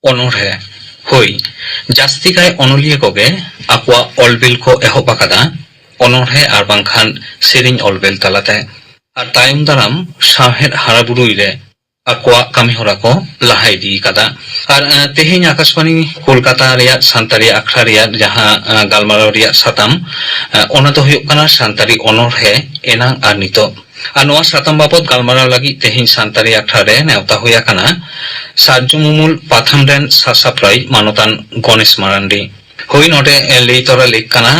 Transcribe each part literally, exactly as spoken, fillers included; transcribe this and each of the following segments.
ᱚᱱᱚᱬᱦᱮ᱾ ᱦᱳᱭ, ᱡᱟᱹᱥᱛᱤ ᱠᱟᱭ ᱚᱱᱚᱞᱤᱭᱟᱹ ᱠᱚᱜᱮ ᱟᱠᱚᱣᱟᱜ ᱚᱞ ᱵᱤᱞ ᱠᱚ ᱮᱦᱚᱵ ᱟᱠᱟᱫᱟ ᱚᱱᱚᱬᱦᱮ ᱟᱨ ᱵᱟᱝᱠᱷᱟᱱ ᱥᱮᱨᱮᱧ ᱚᱞ ᱵᱤᱞ ᱛᱟᱞᱟᱛᱮ᱾ ᱟᱨ ᱛᱟᱭᱚᱢ ᱫᱟᱨᱟᱢ ᱥᱟᱶᱦᱮᱫ ᱦᱟᱨᱟ ᱵᱩᱨᱩᱭ ᱨᱮ ᱟᱠᱚᱣᱟᱜ ᱠᱟᱹᱢᱤ ᱦᱚᱨᱟ ᱠᱚ ᱞᱟᱦᱟ ᱤᱫᱤ ᱟᱠᱟᱫᱟ᱾ ᱟᱨ, ᱮᱸ, ᱛᱮᱦᱮᱧ ᱟᱠᱟᱥᱵᱟᱬᱤ ᱠᱳᱞᱠᱟᱛᱟ ᱨᱮᱭᱟᱜ ᱥᱟᱱᱛᱟᱲᱤ ᱟᱠᱷᱲᱟ ᱨᱮᱭᱟᱜ ᱡᱟᱦᱟᱸ, ᱮᱸ, ᱜᱟᱞᱢᱟᱨᱟᱣ ᱨᱮᱭᱟᱜ ᱥᱟᱛᱟᱢ, ᱮᱸ, ᱚᱱᱟ ᱫᱚ ᱦᱩᱭᱩᱜ ᱠᱟᱱᱟ ᱥᱟᱱᱛᱟᱲᱤ ᱚᱱᱚᱬᱦᱮ ᱮᱱᱟᱝ ᱟᱨ ᱱᱤᱛᱚᱜ᱾ ᱟᱨ ᱱᱚᱣᱟ ᱥᱟᱛᱟᱢ ᱵᱟᱵᱚᱛ ᱜᱟᱞᱢᱟᱨᱟᱣ ᱞᱟᱹᱜᱤᱫ ᱛᱮᱦᱮᱧ ᱥᱟᱱᱛᱟᱲᱤ ᱟᱠᱷᱲᱟ ᱨᱮ ᱱᱮᱣᱛᱟ ᱦᱩᱭ ᱟᱠᱟᱱᱟ ᱥᱟᱨᱡᱚᱢ ᱩᱢᱩᱞ ᱯᱟᱛᱷᱟᱢ ᱨᱮᱱ ᱥᱟᱥᱟᱯᱲᱟᱣᱤᱡ ᱢᱟᱱᱚᱛᱟᱱ ᱜᱚᱱᱮᱥ ᱢᱟᱨᱟᱱᱰᱤ᱾ ᱦᱳᱭ, ᱱᱚᱰᱮ ᱞᱟᱹᱭ ᱛᱚᱨᱟ ᱞᱮᱠ ᱠᱟᱱᱟ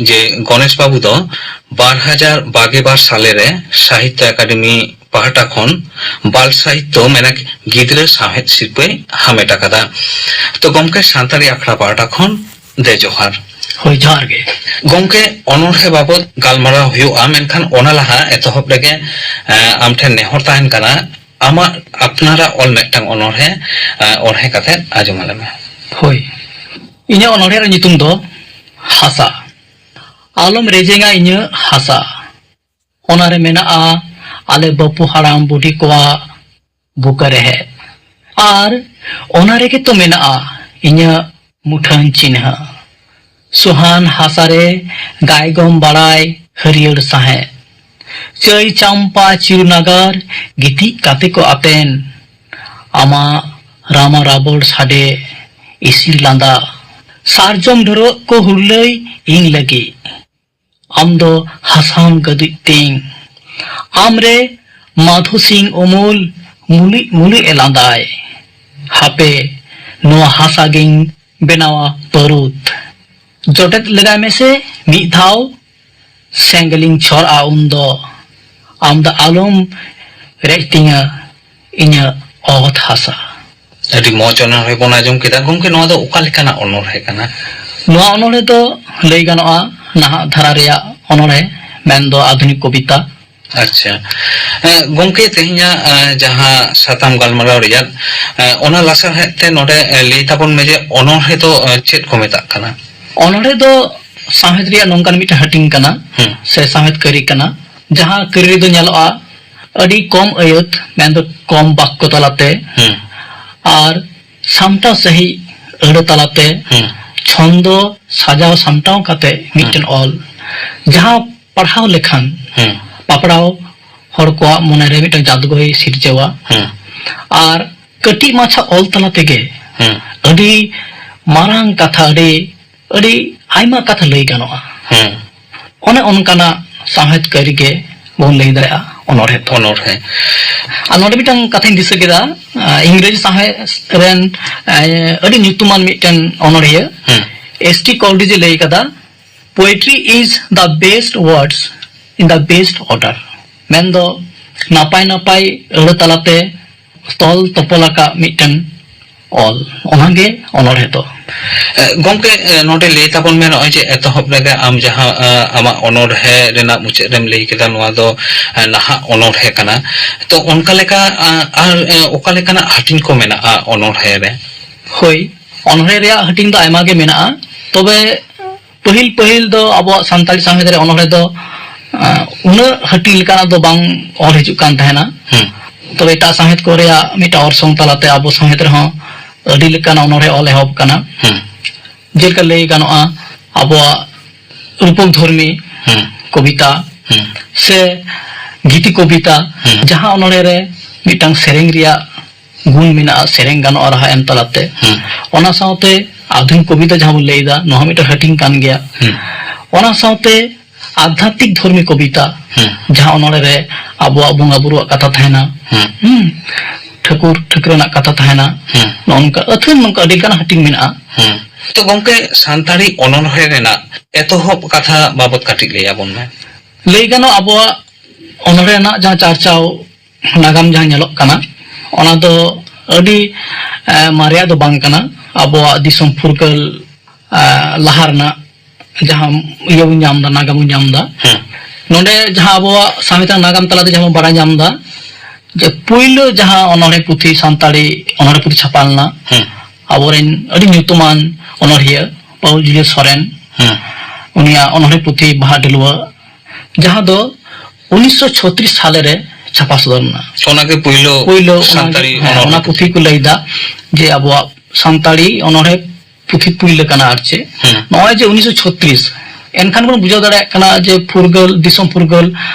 ᱡᱮ ᱜᱚᱱᱮᱥ ᱵᱟᱹᱵᱩ ᱫᱚ ᱵᱟᱨ ᱦᱟᱡᱟᱨ ᱵᱟᱜᱮ ᱵᱟᱨ ᱥᱟᱞᱮ ᱨᱮ ᱥᱟᱦᱤᱛᱛᱚ ᱮᱠᱟᱰᱮᱢᱤ ᱯᱟᱦᱴᱟ ᱠᱷᱚᱱ ᱵᱟᱞ ᱥᱟᱦᱤᱛᱛᱚ ᱢᱮᱱᱮᱠ ᱜᱤᱫᱽᱨᱟᱹ ᱥᱟᱶᱦᱮᱫ ᱥᱤᱨᱯᱟᱹᱭ ᱦᱟᱢᱮᱴ ᱟᱠᱟᱫᱟ᱾ ᱛᱚ ᱜᱚᱢᱠᱮ, ᱥᱟᱱᱛᱟᱲᱤ ᱟᱠᱷᱲᱟ ᱯᱟᱦᱴᱟ ᱠᱷᱚᱱ ᱫᱮ ᱡᱚᱦᱟᱨ᱾ ᱦᱳᱭ, ᱡᱚᱦᱟᱨ ᱜᱮ᱾ ᱜᱚᱢᱠᱮ, ᱚᱱᱚᱬᱦᱮ ᱵᱟᱵᱚᱛ ᱜᱟᱞᱢᱟᱨᱟᱣ ᱦᱩᱭᱩᱜᱼᱟ, ᱢᱮᱱᱠᱷᱟᱱ ᱚᱱᱟ ᱞᱟᱦᱟ ᱮᱛᱚᱦᱚᱵ ᱨᱮᱜᱮ, ᱮᱸ, ᱟᱢ ᱴᱷᱮᱱ ᱱᱮᱦᱚᱨ ᱛᱟᱦᱮᱱ ᱠᱟᱱᱟ, ᱟᱢᱟᱜ ᱟᱯᱱᱟᱨᱟᱜ ᱚᱞ ᱢᱤᱫᱴᱟᱝ ᱚᱱᱚᱬᱦᱮ, ᱮᱸ, ᱚᱬᱦᱮ ᱠᱟᱛᱮ ᱟᱸᱡᱚᱢ ᱟᱞᱮ ᱢᱮ᱾ ᱦᱳᱭ, ᱤᱧᱟᱹᱜ ᱚᱱᱚᱬᱦᱮ ᱨᱮᱭᱟᱜ ᱧᱩᱛᱩᱢ ᱫᱚ ᱦᱟᱥᱟ᱾ ᱟᱞᱚᱢ ᱨᱮᱡᱮᱝᱟ ᱤᱧᱟᱹᱜ ᱦᱟᱥᱟ᱾ ᱚᱱᱟᱨᱮ ᱢᱮᱱᱟᱜᱼᱟ ᱟᱞᱮ ᱵᱟᱹᱯᱩ ᱦᱟᱲᱟᱢ ᱵᱩᱰᱷᱤ ᱠᱚᱣᱟᱜ ᱵᱩᱠᱟᱹ ᱨᱮᱦᱮᱫ᱾ ᱟᱨ ᱚᱱᱟ ᱨᱮᱜᱮ ᱛᱚ ᱢᱮᱱᱟᱜᱼᱟ ᱤᱧᱟᱹᱜ ᱢᱩᱴᱷᱟᱹᱱ ᱪᱤᱱᱦᱟᱹ᱾ ᱥᱚᱦᱟᱱ ᱦᱟᱥᱟᱨᱮ ᱜᱟᱭᱜᱚᱢ ᱵᱟᱲᱟᱭ ᱦᱟᱹᱨᱭᱟᱹᱲ ᱥᱟᱸᱦᱮᱫ᱾ ᱪᱟᱹᱭ ᱪᱟᱢᱯᱟ ᱪᱤᱨᱩ ᱱᱟᱜᱟᱨ ᱜᱤᱛᱤᱡ ᱠᱟᱛᱮ ᱠᱚ ᱟᱛᱮᱱ᱾ ᱟᱢᱟᱜ ᱨᱟᱢᱟ ᱨᱟᱵᱚᱲ ᱥᱟᱰᱮ ᱤᱥᱤᱲ ᱞᱟᱸᱫᱟ᱾ ᱥᱟᱨᱡᱚᱢ ᱰᱷᱟᱹᱨᱣᱟᱹᱜ ᱠᱚ ᱦᱩᱨᱞᱟᱹᱭ ᱤᱧ ᱞᱟᱹᱜᱤᱫ᱾ ᱟᱢ ᱫᱚ ᱦᱟᱥᱟᱢ ᱜᱟᱹᱫᱩᱡ ᱛᱤᱧ᱾ ᱟᱢ ᱨᱮ ᱢᱟᱫᱷᱩ ᱥᱤᱝ ᱩᱢᱩᱞ ᱢᱩᱞᱩᱡ ᱢᱩᱞᱩᱡ ᱮ ᱞᱟᱸᱫᱟᱭ᱾ ᱦᱟᱯᱮ, ᱱᱚᱣᱟ ᱦᱟᱥᱟ ᱜᱤᱧ ᱵᱮᱱᱟᱣᱟ ᱵᱟᱹᱨᱩᱫ᱾ ᱡᱚᱴᱮᱫ ᱞᱮᱜᱟᱭ ᱢᱮᱥᱮ ᱢᱤᱫ ᱫᱷᱟᱣ, ᱥᱮᱸᱜᱮᱞᱤᱧ ᱪᱷᱚᱨᱟᱜᱼᱟ ᱩᱱᱫᱚ᱾ ᱟᱢ ᱫᱚ ᱟᱞᱚᱢ ᱨᱮᱡ ᱛᱤᱧᱟ ᱤᱧᱟᱹᱜ ᱚᱛ ᱦᱟᱥᱟ᱾ ᱟᱹᱰᱤ ᱢᱚᱡᱽ ᱚᱱᱚᱬᱦᱮ ᱵᱚᱱ ᱟᱸᱡᱚᱢ ᱠᱮᱫᱟ᱾ ᱜᱚᱢᱠᱮ, ᱱᱚᱣᱟ ᱫᱚ ᱚᱠᱟ ᱞᱮᱠᱟᱱᱟᱜ ᱚᱱᱚᱬᱦᱮ ᱠᱟᱱᱟ? ᱱᱚᱣᱟ ᱚᱱᱚᱬᱦᱮ ᱫᱚ ᱞᱟᱹᱭ ᱜᱟᱱᱚᱜᱼᱟ ᱱᱟᱦᱟᱜ ᱫᱷᱟᱨᱟ ᱨᱮᱭᱟᱜ ᱚᱱᱚᱬᱦᱮ, ᱢᱮᱱᱫᱚ ᱟᱫᱷᱩᱱᱤᱠ ᱠᱚᱵᱤᱛᱟ᱾ ᱟᱪᱪᱷᱟ᱾ ᱮᱸ, ᱜᱚᱢᱠᱮ, ᱛᱮᱦᱮᱧᱟᱜ, ᱮᱸ, ᱡᱟᱦᱟᱸ ᱥᱟᱛᱟᱢ ᱜᱟᱞᱢᱟᱨᱟᱣ ᱨᱮᱭᱟᱜ, ᱮᱸ, ᱚᱱᱟ ᱞᱟᱥᱟᱲᱦᱮᱫ ᱛᱮ ᱱᱚᱰᱮ, ᱮᱸ, ᱞᱟᱹᱭ ᱛᱟᱵᱚᱱ ᱢᱮ ᱡᱮ ᱚᱱᱚᱬᱦᱮ ᱫᱚ, ᱮᱸ, ᱪᱮᱫ ᱠᱚ ᱢᱮᱛᱟᱜ ᱠᱟᱱᱟ? ᱚᱱᱚᱬᱦᱮ ᱫᱚ ᱥᱟᱶᱦᱮᱫ ᱨᱮᱭᱟᱜ ᱱᱚᱝᱠᱟᱱ ᱢᱤᱫᱴᱟᱝ ᱦᱟᱹᱴᱤᱧ ᱠᱟᱱᱟ, ᱦᱩᱸ᱾ ᱥᱮ ᱥᱟᱶᱦᱮᱫ ᱠᱟᱹᱨᱤ ᱠᱟᱱᱟ, ᱡᱟᱦᱟᱸ ᱠᱟᱹᱨᱤ ᱨᱮᱫᱚ ᱧᱮᱞᱚᱜᱼᱟ ᱟᱹᱰᱤ ᱠᱚᱢ ᱟᱹᱭᱟᱹᱛ, ᱢᱮᱱᱫᱚ ᱠᱚᱢ ᱵᱟᱠᱠᱚ ᱛᱟᱞᱟᱛᱮ, ᱦᱩᱸ᱾ ᱟᱨ ᱥᱟᱢᱴᱟᱣ ᱥᱟᱺᱦᱤᱡ ᱟᱹᱲᱟᱹ ᱛᱟᱞᱟᱛᱮ ᱦᱩᱸ᱾ ᱪᱷᱚᱱᱫᱚ ᱥᱟᱡᱟᱣ ᱥᱟᱢᱴᱟᱣ ᱠᱟᱛᱮ ᱢᱤᱫᱴᱮᱱ ᱦᱩᱸ᱾ ᱚᱞ, ᱡᱟᱦᱟᱸ ᱯᱟᱲᱦᱟᱣ ᱞᱮᱠᱷᱟᱱ ᱦᱩᱸ᱾ ᱯᱟᱯᱲᱟᱣ ᱦᱚᱲ ᱠᱚᱣᱟᱜ ᱢᱚᱱᱮᱨᱮ ᱢᱤᱫᱴᱟᱝ ᱡᱟᱫᱜᱚᱭ ᱥᱤᱨᱡᱟᱹᱣᱟ᱾ ᱦᱩᱸ᱾ ᱟᱨ ᱠᱟᱹᱴᱤᱡ ᱢᱟᱪᱷᱟ ᱚᱞ ᱛᱟᱞᱟ ᱛᱮᱜᱮ ᱦᱩᱸ᱾ ᱟᱹᱰᱤ ᱢᱟᱨᱟᱝ ᱠᱟᱛᱷᱟ, ᱟᱹᱰᱤ, ᱟᱹᱰᱤ ᱟᱭᱢᱟ ᱠᱟᱛᱷᱟ ᱞᱟᱹᱭ ᱜᱟᱱᱚᱜᱼᱟ᱾ ᱦᱩᱸ᱾ ᱚᱱᱮ ᱚᱱᱠᱟᱱᱟᱜ ᱥᱟᱶᱦᱮᱫ ᱠᱟᱹᱨᱤ ᱜᱮ ᱵᱚᱱ ᱞᱟᱹᱭ ᱫᱟᱲᱮᱭᱟᱜᱼᱟ ᱚᱱᱚᱬᱦᱮ ᱫᱚ᱾ ᱚᱱᱚᱬᱦᱮ᱾ ᱟᱨ ᱱᱚᱰᱮ ᱢᱤᱫᱴᱟᱝ ᱠᱟᱛᱷᱟᱧ ᱫᱤᱥᱟᱹ ᱠᱮᱫᱟ, ᱟᱸ, ᱤᱝᱨᱮᱡᱤ ᱥᱟᱶᱦᱮᱫ ᱨᱮᱱ, ᱮᱸ, ᱟᱹᱰᱤ ᱧᱩᱛᱩᱢᱟᱱ ᱢᱤᱫᱴᱮᱱ ᱚᱱᱚᱬᱦᱤᱭᱟᱹ ᱦᱩᱸ᱾ ᱮᱥ ᱴᱤ ᱠᱚᱞᱨᱤᱡ ᱮ ᱞᱟᱹᱭ ᱠᱟᱫᱟ, "Poetry is the best words in the best order." ᱢᱮᱱᱫᱚ ᱱᱟᱯᱟᱭ ᱱᱟᱯᱟᱭ ᱟᱹᱲᱟᱹ ᱛᱟᱞᱟᱛᱮ ᱛᱚᱞ ᱛᱚᱯᱚᱞ ᱟᱠᱟᱫ ᱢᱤᱫᱴᱮᱱ ᱚᱞ, ᱚᱱᱟᱜᱮ ᱚᱱᱚᱬᱦᱮ ᱫᱚ᱾ ᱮ, ᱜᱚᱢᱠᱮ, ᱮ, ᱱᱚᱰᱮ ᱞᱟᱹᱭ ᱛᱟᱵᱚᱱ ᱢᱮ, ᱱᱚᱜᱼᱚᱭ ᱡᱮ ᱮᱛᱚᱦᱚᱵ ᱨᱮᱜᱮ ᱟᱢ ᱡᱟᱦᱟᱸ, ᱮ, ᱟᱢᱟᱜ ᱚᱱᱚᱬᱦᱮ ᱨᱮᱱᱟᱜ ᱢᱩᱪᱟᱹᱫ ᱨᱮᱢ ᱞᱟᱹᱭ ᱠᱮᱫᱟ, ᱱᱚᱣᱟ ᱫᱚ, ᱮ, ᱱᱟᱦᱟᱜ ᱚᱱᱚᱬᱦᱮ ᱠᱟᱱᱟ᱾ ᱛᱚ, ᱚᱱᱠᱟ ᱞᱮᱠᱟ, ᱟ, ᱟᱨ, ᱮ, ᱚᱠᱟ ᱞᱮᱠᱟᱱᱟᱜ ᱦᱟᱹᱴᱤᱧ ᱠᱚ ᱢᱮᱱᱟᱜᱼᱟ ᱚᱱᱚᱬᱦᱮ ᱨᱮ? ᱦᱳᱭ, ᱚᱱᱚᱬᱦᱮ ᱨᱮᱭᱟᱜ ᱦᱟᱹᱴᱤᱧ ᱫᱚ ᱟᱭᱢᱟ ᱜᱮ ᱢᱮᱱᱟᱜᱼᱟ᱾ ᱛᱚᱵᱮ ᱯᱟᱹᱦᱤᱞ, ᱯᱟᱹᱦᱤᱞ ᱫᱚ ᱟᱵᱚᱣᱟᱜ ᱥᱟᱱᱛᱟᱲᱤ ᱥᱟᱶᱦᱮᱫ ᱨᱮ ᱚᱱᱚᱬᱦᱮ ᱫᱚ, ᱟ, ᱩᱱᱟᱹᱜ ᱦᱟᱹᱴᱤᱧ ᱞᱮᱠᱟᱱᱟᱜ ᱫᱚ ᱵᱟᱝ ᱚᱞ ᱦᱤᱡᱩᱜ ᱠᱟᱱ ᱛᱟᱦᱮᱱᱟ᱾ ᱦᱩᱸ᱾ ᱛᱚᱵᱮ ᱮᱴᱟᱜ ᱥᱟᱶᱦᱮᱫ ᱠᱚ ᱨᱮᱭᱟᱜ ᱢᱤᱫᱴᱟᱝ ᱚᱨᱥᱚᱝ ᱛᱟᱞᱟᱛᱮ ᱟᱵᱚ ᱥᱟᱶᱦᱮᱫ ᱨᱮᱦᱚᱸ ᱟᱹᱰᱤ ᱞᱮᱠᱟᱱ ᱚᱱᱚᱬᱦᱮ ᱚᱞ ᱮᱦᱚᱵ ᱠᱟᱱᱟ᱾ ᱦᱩᱸ᱾ ᱡᱮᱞᱮᱠᱟ ᱞᱟᱹᱭ ᱜᱟᱱᱚᱜᱼᱟ, ᱟᱵᱚᱣᱟᱜ ᱨᱩᱯᱚᱠ ᱫᱷᱚᱨᱢᱤ ᱦᱩᱸ᱾ ᱠᱚᱵᱤᱛᱟ ᱦᱩᱸ᱾ ᱥᱮ ᱜᱤᱛᱤ ᱠᱚᱵᱤᱛᱟ, ᱦᱩᱸ᱾ ᱡᱟᱦᱟᱸ ᱚᱱᱚᱬᱦᱮ ᱨᱮ ᱢᱤᱫᱴᱟᱝ ᱥᱮᱨᱮᱧ ᱨᱮᱭᱟᱜ ᱜᱩᱱ ᱢᱮᱱᱟᱜᱼᱟ, ᱥᱮᱨᱮᱧ ᱜᱟᱱᱚᱜᱼᱟ ᱨᱟᱦᱟ ᱮᱢ ᱛᱟᱞᱟᱛᱮ᱾ ᱦᱩᱸ᱾ ᱚᱱᱟ ᱥᱟᱶᱛᱮ ᱟᱫᱷᱩᱱᱤᱠ ᱠᱚᱵᱤᱛᱟ ᱡᱟᱦᱟᱸ ᱵᱚᱱ ᱞᱟᱹᱭ ᱮᱫᱟ, ᱱᱚᱣᱟ ᱦᱚᱸ ᱢᱤᱫᱴᱟᱝ ᱦᱟᱹᱴᱤᱧ ᱠᱟᱱ ᱜᱮᱭᱟ᱾ ᱦᱩᱸ᱾ ᱚᱱᱟ ᱥᱟᱶᱛᱮ ᱟᱫᱷᱟᱛᱢᱤᱠ ᱫᱷᱚᱨᱢᱤ ᱠᱚᱵᱤᱛᱟ, ᱦᱩᱸ᱾ ᱡᱟᱦᱟᱸ ᱚᱱᱚᱬᱦᱮ ᱨᱮ ᱟᱵᱚᱣᱟᱜ ᱵᱚᱸᱜᱟ ᱵᱩᱨᱩᱣᱟᱜ ᱠᱟᱛᱷᱟ ᱛᱟᱦᱮᱱᱟ, ᱦᱩᱸ᱾ ᱦᱩᱸ, ᱴᱷᱟᱹᱠᱩᱨ ᱴᱷᱟᱹᱠᱨᱟᱹᱱᱟᱜ ᱠᱟᱛᱷᱟ ᱛᱟᱦᱮᱱᱟ, ᱦᱩᱸ᱾ ᱱᱚᱜᱼᱚ ᱱᱚᱝᱠᱟ ᱟᱹᱛᱷᱟᱹᱱ ᱱᱚᱝᱠᱟ ᱟᱹᱰᱤ ᱞᱮᱠᱟᱱᱟᱜ ᱦᱟᱹᱴᱤᱧ ᱢᱮᱱᱟᱜᱼᱟ᱾ ᱦᱩᱸ᱾ ᱛᱚ ᱜᱚᱢᱠᱮ, ᱥᱟᱱᱛᱟᱲᱤ ᱚᱱᱚᱬᱦᱮ ᱨᱮᱱᱟᱜ ᱮᱛᱚᱦᱚᱵ ᱠᱟᱛᱷᱟ ᱵᱟᱵᱚᱛ ᱠᱟᱹᱴᱤᱡ ᱞᱟᱹᱭ ᱟᱵᱚᱱ ᱢᱮ᱾ ᱞᱟᱹᱭ ᱜᱟᱱᱚᱜ, ᱟᱵᱚᱣᱟᱜ ᱚᱱᱚᱬᱦᱮ ᱨᱮᱱᱟᱜ ᱡᱟᱦᱟᱸ ᱪᱟᱨᱪᱟᱣ ᱱᱟᱜᱟᱢ ᱡᱟᱦᱟᱸ ᱧᱮᱞᱚᱜ ᱠᱟᱱᱟ, ᱚᱱᱟ ᱫᱚ ᱟᱹᱰᱤ, ᱮ, ᱢᱟᱨᱮᱭᱟᱜ ᱫᱚ ᱵᱟᱝ ᱠᱟᱱᱟ᱾ ᱟᱵᱚᱣᱟᱜ ᱫᱤᱥᱚᱢ ᱯᱷᱩᱨᱜᱟᱹᱞ, ᱮ, ᱞᱟᱦᱟ ᱨᱮᱱᱟᱜ ᱡᱟᱦᱟᱸ ᱤᱭᱟᱹ ᱵᱚᱱ ᱧᱟᱢ ᱮᱫᱟ, ᱱᱟᱜᱟᱢ ᱵᱚᱱ ᱧᱟᱢ ᱮᱫᱟ᱾ ᱦᱮᱸ᱾ ᱱᱚᱰᱮ ᱡᱟᱦᱟᱸ ᱟᱵᱚᱣᱟᱜ ᱥᱟᱶᱦᱮᱫ ᱨᱮᱱᱟᱜ ᱱᱟᱜᱟᱢ ᱛᱟᱞᱟᱛᱮ ᱡᱟᱦᱟᱸ ᱵᱚᱱ ᱵᱟᱲᱟᱭ ᱧᱟᱢ ᱮᱫᱟ, ᱡᱮ ᱯᱩᱭᱞᱩ ᱡᱟᱦᱟᱸ ᱚᱱᱚᱬᱦᱮ ᱯᱩᱛᱷᱤ, ᱥᱟᱱᱛᱟᱲᱤ ᱚᱱᱚᱬᱦᱮ ᱯᱩᱛᱷᱤ ᱪᱷᱟᱯᱟ ᱞᱮᱱᱟ, ᱦᱮᱸ᱾ ᱟᱵᱚᱨᱮᱱ ᱟᱹᱰᱤ ᱧᱩᱛᱩᱢᱟᱱ ᱚᱱᱚᱬᱦᱤᱭᱟᱹ ᱯᱟᱹᱣᱩᱞ ᱡᱩᱡᱷᱟᱹᱨ ᱥᱚᱨᱮᱱ, ᱦᱮᱸ᱾ ᱩᱱᱤᱭᱟᱜ ᱚᱱᱚᱬᱦᱮ ᱯᱩᱛᱷᱤ ᱵᱟᱦᱟ ᱰᱟᱹᱞᱩᱣᱟᱹ, ᱡᱟᱦᱟᱸ ᱫᱚ ᱩᱱᱤᱥᱥᱚ ᱪᱷᱚᱛᱨᱤᱥ ᱥᱟᱞᱮ ᱨᱮ ᱪᱷᱟᱯᱟ ᱥᱚᱫᱚᱨ ᱞᱮᱱᱟ᱾ ᱚᱱᱟᱜᱮ ᱯᱩᱭᱞᱳ ᱯᱩᱭᱞᱳ ᱚᱱᱟ ᱥᱟᱱᱛᱟᱲᱤ ᱜᱮ, ᱦᱮᱸ, ᱚᱱᱚᱬᱦᱮ ᱚᱱᱟ ᱯᱩᱛᱷᱤ᱾ ᱯᱩᱛᱷᱤ ᱠᱚ ᱞᱟᱹᱭ ᱮᱫᱟ ᱡᱮ ᱟᱵᱚᱣᱟᱜ ᱥᱟᱱᱛᱟᱲᱤ ᱚᱱᱚᱬᱦᱮ ᱯᱩᱛᱷᱤ ᱯᱩᱭᱞᱳ ᱠᱟᱱᱟ᱾ ᱟᱨ ᱪᱮᱫ ᱦᱮᱸ᱾ ᱱᱚᱜᱼᱚᱭ ᱡᱮ ᱩᱱᱤᱥᱥᱚ ᱪᱷᱚᱛᱨᱤᱥ, ᱮᱱᱠᱷᱟᱱ ᱵᱚᱱ ᱵᱩᱡᱷᱟᱹᱣ ᱫᱟᱲᱮᱭᱟᱜ ᱠᱟᱱᱟ ᱡᱮ ᱯᱷᱩᱨᱜᱟᱹᱞ, ᱫᱤᱥᱚᱢ ᱯᱷᱩᱨᱜᱟᱹᱞ,